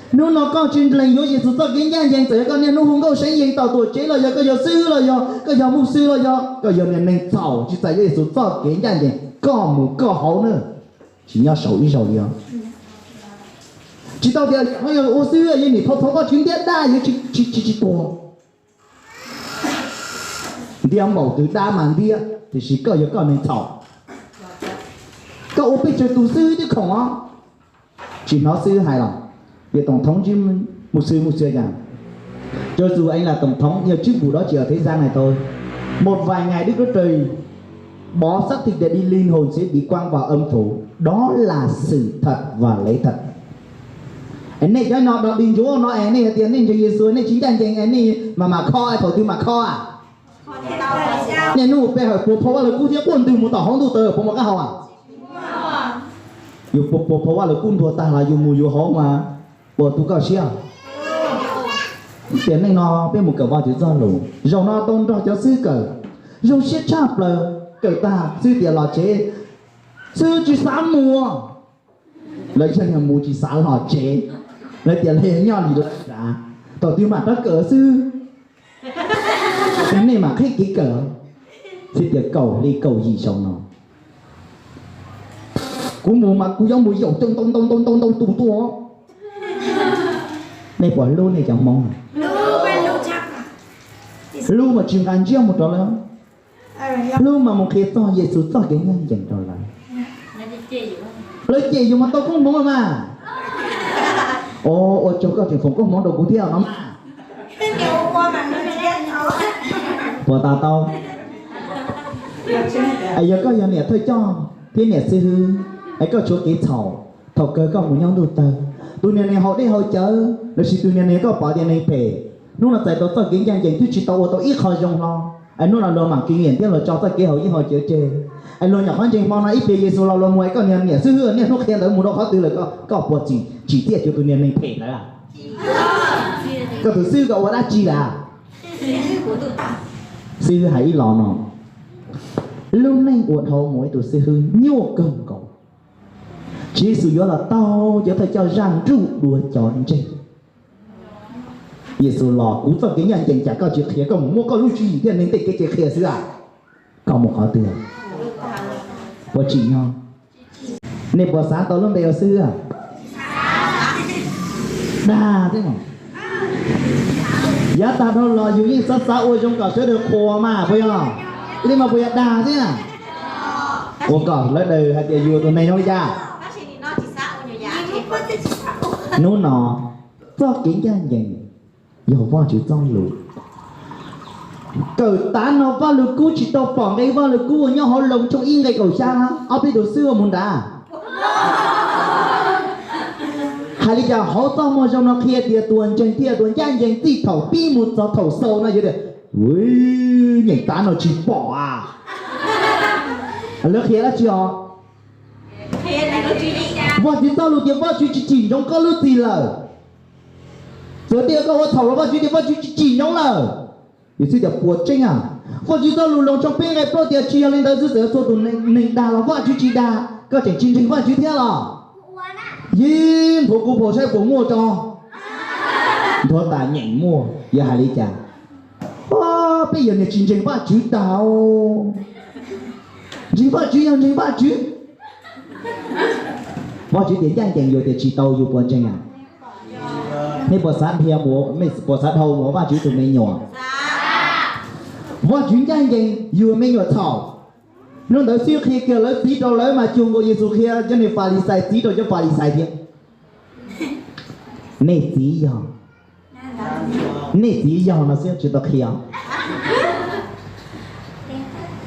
Hnub no koj tsis nrog yuav Yexus txoj kev ncaj ncees, txawm yog koj niaj hnub hu nkauj seev yees tau tuam tsev los yog koj yog xib hwb los yog koj yog mus xwb los yog koj yog niag neeg txhaum tsis txais yuav Yexus txoj kev ncaj ncees, koj mus koj hauv na, tsis nyob saud ib zaug li os. Tsis tau tias ua xib hwb yeej nim thov thov Vajtswv ntiab dab yuav tsis tsis tuag. Ntiab npaum twg dab mas ntiab, tiam sis koj yog koj neeg txhaum. Koj ua peb tsawg tus xib hwb twb khoom os. Tsis hnov xib hwb hais los, tias tổng thống mus xwb mus xwb cas. Cho dù anh là tổng thống nhưng chức vụ đó chỉ ở thế gian này thôi. Một vài ngày Đức Chúa Trời bỏ xác thịt để đi, linh hồn sẽ bị quăng vào âm phủ. Đó là sự thật và lẽ thật. Es nej cov no dog dig ntsuav no es nej hais tias nej ntseeg Yexus nej tsis ncaj ncees es nej mas mam kho, thaum twg mam kho? Niaj hnub pe hawm puas phau Vaj Lug Kub thiab quaj ntwg mus tom hauv ntuj tawv puas muaj qab hau? Yus puas phau Vaj Lug Kub ntuag tag los yus mus yus hauv mas puas tu koj siab? Tiam neej no peb mus kawm Vajtswv txoj lus, zaum no tau nrog cov xib hwb kawm, zoo siab tshaj plaws. Kawm tag xib hwb tias los tsev, xib hwb tsis xav mus. Lawv yog mus tsis xav los tsev, lawv tias lawv nyob li lawv xav, thaum twg mam rov kawm xwb. Ces nej mam qhib kev kawm. Xib hwb tias kaum li kaum yim xyoo no kuv mus mas kuv yuav mus yaum coj ntau ntau ntau ntau ntau tus tuaj. Nej puas hlub nej cov Hmoob? Hlub mas tsis nqa ntsiab mus rau lawv, hlub mas mus qhia txog Yexus txoj kev ncaj ncees rau lawv. Lawv cem yus mas tau koob hmoov mas. Ua tsaug koj tseem foom koob hmoov rau kuv thiab no mas. Puas tas tau? Es yog koj yog niam thawj coj thiab niam xib hwb, es koj tshuav kev txhaum, thaum kawg koj mus nyob ntuj tawg, tus niam niam haus dej haus cawv lossis tus niam niam koj pom tias neeg phem, hnub no txais tau txoj kev ncaj ncees twb tsis tau ua tau ib qho zoo hlo, es hnub no luag mam kiv nyiam thiab luag tso txoj kev haus yeeb haus cawv tseg, es luag nyuam qhuav ntseeg hmo no ib pliag Yexus los luag mus es koj niag niam xib hwb niaj hnub qhia ntawd mus rau qhov twg lawm, koj puas tsim tsim txiaj cuag tus niag neeg phem ntawd? Koj tus xib hwb koj ua dab tsi lawm? Xib hwb hais ib los no, lub neej ua dhau mus ib tus xib hwb nyuaj kawg nkaus. Tswv Yexus yuav los taug cov thawj coj zaj nruj dua cov ntseeg. Yexus los kuv txoj kev ncaj ncees cas koj tsis qhia, koj mus muab koj lub tswv yim thiab neeg tej kev cai qhia xwb a? Koj mus qhov twg? Puas tsim nyog? Nej puas xav tau lub npe ua xib hwb? Dag thiab mas. Yav tag dhau los yus yeej xav xav ua zoo kom sawv daws qhuas mas puas yog? Li mas puas yog dag thiab? Ua kom sawv daws hais tias yus tus neeg zoo li cas? Hnub no txoj kev ncaj ncees yog Vajtswv txoj lus. Kawm tav no Vaj Lwg Kub tsis tau pom nqe Vaj Lwg Kub uas nyob hauv Loos tshooj ib nqe kaum xya, ob peb tus xwb ua mus nrad. Hais li cas hauv txoj moo zoo no qhia tias tus uas ntseeg thiaj tus ncaj ncees txij thaum pib mus txog thaum xaus no yog tias, nyeem tav no tsis pom a. Lawv qhia dab tsi os? Vajtswv txoj lus tias Vajtswv tsis tsim ntsoov koj lub txim lawm. Txawm tias koj ua txhaum los Vajtswv tias Vajtswv tsis tsim ntsoov lawm. Yus xav tias puas tseeb a? Vajtswv txoj lus Loos tshooj peb nqe plaub tias tsis yog li ntawd xwb, txawm yog txhua tus neeg dag los Vajtswv tsis dag. Koj tseem tsis ntseeg Vajtswv thiab los? Yeej nthuav kuv phau saib puas muaj tso. Nthuav tas nyeem muaj, yog hais li cas? Peb yog niag tsis ntseeg Vajtswv tag. Ntseeg Vajtswv yog ntseeg Vajtswv. Vajtswv tias ncaj ncees yus tias tsis tau yus puas ntseeg a? Nej puas xav dhia, puas xav dhau mus ua Vajtswv tus me nyuam? Vajtswv ncaj ncees yus me nyuam txhaum. Hnub ntawd xib hwb qhia kiag lawv txiv rau lawv mas cuag nkaus Yexus qhia cov niag Falixais txiv rau cov Falixais thiab. Nej txiv yog, nej txiv yog no xwb tsis tau qhia.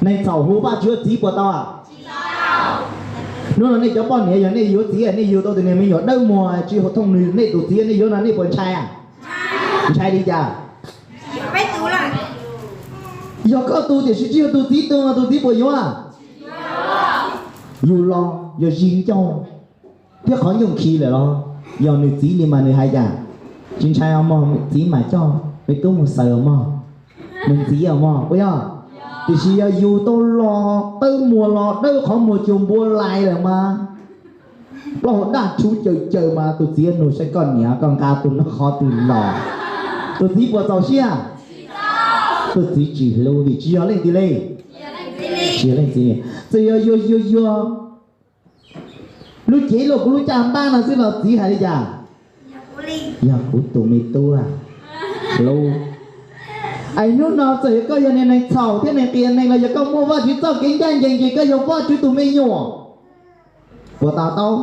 Neeg txhaum hu Vajtswv ua txiv puas tau? Hnub no nej cov poj niam yog nej yuav txiv, nej yuav tau tus niag me nyuam dawb muag tsis hu thooj nws nej tus txiv, nej yuav no nej puas ntshai? Ntshai li cas? Yog koj tu tiam sis tsis yog tus txiv tu, tus txiv puas yuav? Yus los yog zis ncauj thiab qhov ncauj khi lawm los yog nws txiv li mas nws hais cas? Tsis ntshai os mog, txiv mam coj, me tub mus xaws os mog, nws txiv os mog, puas yog? Tiam sis yog yus tau los dawb muag los dawb qhov muag cuag npua lais lawm mas plaub hau daj tshuv caws caws mas tus txiv nug saib koj niam koj nqa tus no qhov twg los, tus txiv puas txaus siab? Tus txiv tsis hlub vim tsis yog leej twg li. Tsis yog leej txiv li. Txawm yog yuag yuag yuag lub cev luaj kuv lub caj npab no xwb los txiv hais li cas? Yog kuv tus me tub hlub. Es hnub no txawm yog koj yog niag neeg txhaum thiab neeg qias neeg los yog koj muaj Vajtswv txoj kev ncaj ncees ces koj yog Vajtswv tus me nyuam. Puas to taub?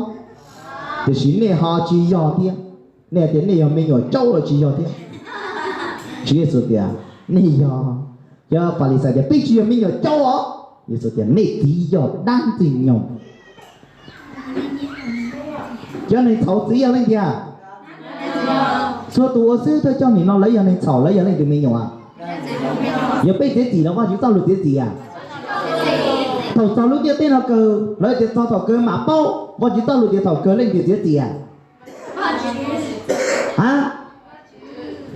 Tiam sis nej ho tsis yog thiab. Nej hais tias nej yog me nyuam caub los tsis yog thiab. Tswv Yexus tias nej yog. Cov Falixais tias peb tsis yog me nyuam caub os. Yexus tias nej txiv yog dab ntxwg nyoog. Cov neeg txhaum txiv yog leej twg? Txhua tus ua xib hwb thawj coj nim no lawv yog neeg txhaum, lawv yog leej twg me nyuam? Yog peb txiav txim los Vajtswv txoj lus txiav txim a? Thaum txog lub ntiaj teb no kawg lawv tias txog thaum kawg mam paub, Vajtswv txoj lus tias thaum kawg leej twg txiav txim a? A,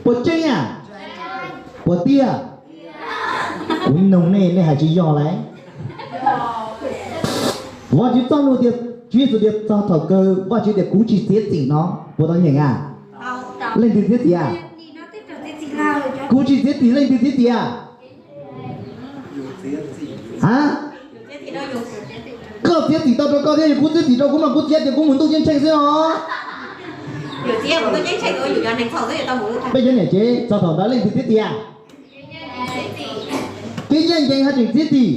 puas tseeb a? Puas tiag? Kuv nug nej, nej hais tsis yog lauj. Vajtswv txoj lus tias, Tswv Yexus tias txog thaum kawg Vajtswv tias kuv tsis txiav txim no, puas tau nyeem a? Leej twg txiav txim a? Kuv tsis txiav txim, leej twg txiav txim a? A, koj txiav txim tau rau koj thiab, yog kuv txiav txim rau kuv mas kuv txiav tias kuv mus ntuj ceeb tsheej xwb os. Peb cov niam tsev txog thaum ntawd leej twg txiav txim a? Kev ncaj ncees ho tseem txiav txim.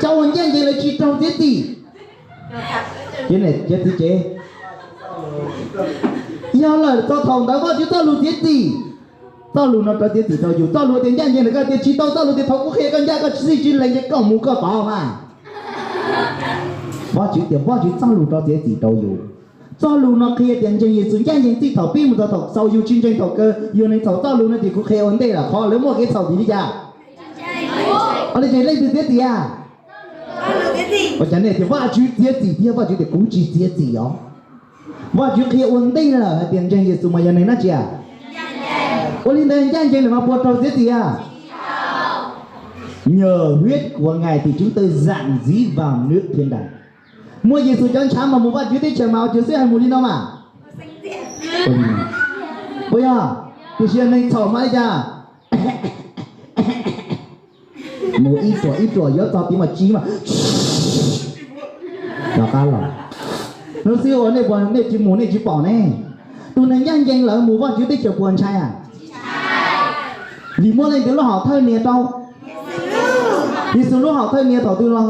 Cov uas ncaj ncees lawv tsis raug txiav txim. Cov txiv tsev, yog lawm txog thaum ntawd Vajtswv txoj lus txiav txim. Txoj lus no rov txiav txim rau yus. Txoj lus tias ncaj ncees ntawm koj tias tsis tau, txoj lus tias thaum kuv qhia koj ncaj koj tsis txij tsis lees ces koj mus koj tod mas. Vajtswv tias Vajtswv txoj lus rov txiav txim rau yus. Txoj lus no qhia tias ntseeg Yexus ncaj ncees txij thaum pib mus txog thaum xaus, yus tsis ntseeg thaum kawg yog neeg txhaum. Txoj lus no ces kuv qhia ua ntej lawm, qhov lawv muaj kev txhaum vim li cas? Ua li ces leej twg txiav txim a? Ua cas nej tias Vajtswv txiav txim thiab Vajtswv tias kuv tsis txiav txim os? Vajtswv qhia ua ntej lawm hais tias ntseeg Yexus mas yog neeg dab tsi a? Ua li ntawd ncaj ncees lawm mas puas raug txiav txim a? Nhờ huyết của Ngài thì chúng tôi dạn dĩ vào nước thiên đàng. Muaj Yexus cov ntshav mas mus Vajtswv teb chaws mas ua cas xwb hais mus li no mas. Puas yog? Tiam sis yog neeg txhaum mas li cas? Mus ib ruam ib ruam yuav txog tid mas tsis mas rov qab los. Hnub xwb ua nej puas, nej tsis mus nej tsis pom ne. Tus neeg ncaj ncees lawv mus Vajtswv teb chaws puas ntshai a? Vim muaj leej twg lub hom thawj nias rau? Yexus lub hom thawj nias thaum twg los?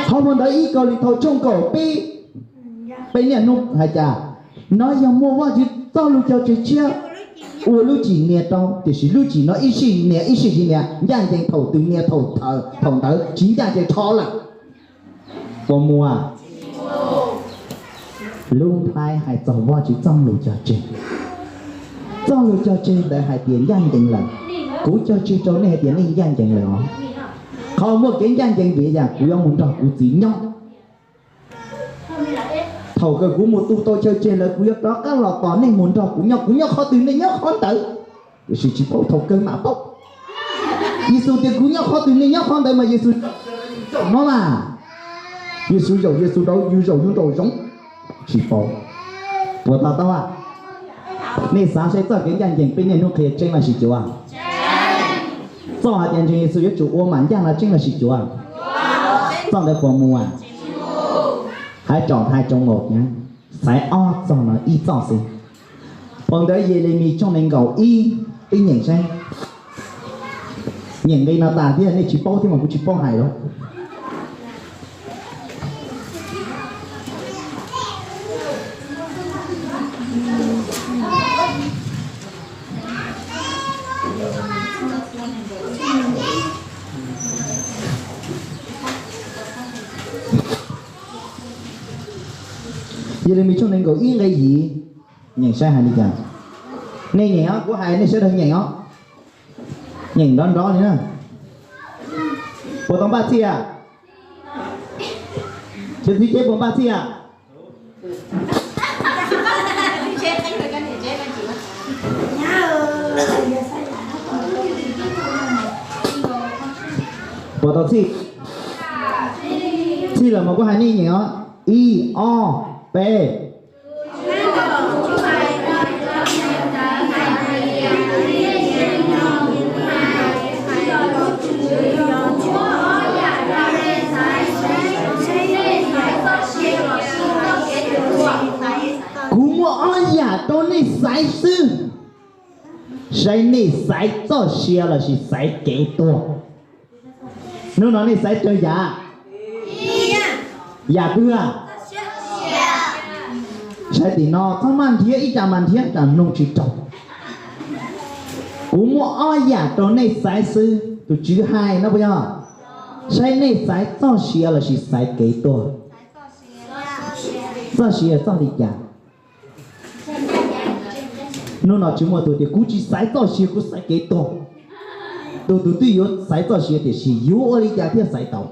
Qhov muag ntawd ib Kauleethaus tshooj kaum peb, peb niaj hnub hais tias, no yog muaj Vajtswv txoj lus cog tseg tshiab ua lub cim nias rau, tiam sis lub cim no ib sij nias ib sij tsis nias, ncaj ncees thaum twg nias thaum, thaum ntawd, tsis ncaj ncees rho lawm. Puas muaj? Lub nplhaib hais txog Vajtswv txoj lus cog tseg. Txoj lus cog tseg ntawd hais tias ncaj ncees lawm. Kuv cog tseg rau nej hais tias nej ncaj ncees lawm os. Qhov muaj kev ncaj ncees vim yam kuv yuav mus nrog kuv txiv nyob. Thaum kawg kuv mus tu tau chaw tseg lawm kuv yuav rov qab los tos nej mus nrog kuv nyob, kuv nyob qhov twg nej nyob qhov ntawd. Tiam sis tsis paub, thaum kawg mam paub. Yexus tias kuv nyob qhov twg nej nyob qhov ntawd mas Yexus zaum no mas. Yexus zaum Yexus dauv, yus zaum yus nraum zoov. Tsis paub. Puas to taub? Nej xav saib txoj kev ncaj ncees peb niaj hnub qhia tseeb los sis cuav? Txoj hais tias ntseeg Yexus yuav tsum ua mam ncaj no tseeb los sis cuav? Txoj ntawd puas muaj? Hais tsom hais tsoom maum nyav, xaiv ob txoj no ib txoj xwb. Phau ntawv Yelemis tshooj nees nkaum ib, peb nyeem saib. Nyeem nqe no tas thiab nej tsis paub thiab mas kuv tsis paub hais lawm. Yelemis tshooj nees nkaum ib nqe yim, nyeem saib hais li cas. Nej nyeem os, kuv hais nej sawv daws nyeem os. Nyeem nrov nrov li na. Puas tau npaj txhij a? Cov txiv tsev puas npaj txhij a? Puas tau txhij? Txhij los mas kuv hais nej nyeem os. Ib, ob, peb. Kuv muaj ob yam rau nej xaiv xwb. Saib nej xaiv txoj sia lossis xaiv kev tuag. Hnub no nej xaiv tsawg yam? Yam twg? Saib tim no, txhob maj nrhiav, ib tsam mas nrhiav tsam mloog tsis raug. Kuv muaj ob yam rau nej xaiv xwb, tus Tswv hais no puas yog? Saib nej xaiv txoj sia lossis xaiv kev tuag. Txoj sia txoj li cas? Hnub no tsis muaj tus tias kuv tsis xaiv txoj sia, kuv xaiv kev tuag. Tus tus twb yuav xaiv txoj sia tiam sis yuav ua li cas thiaj xaiv tau?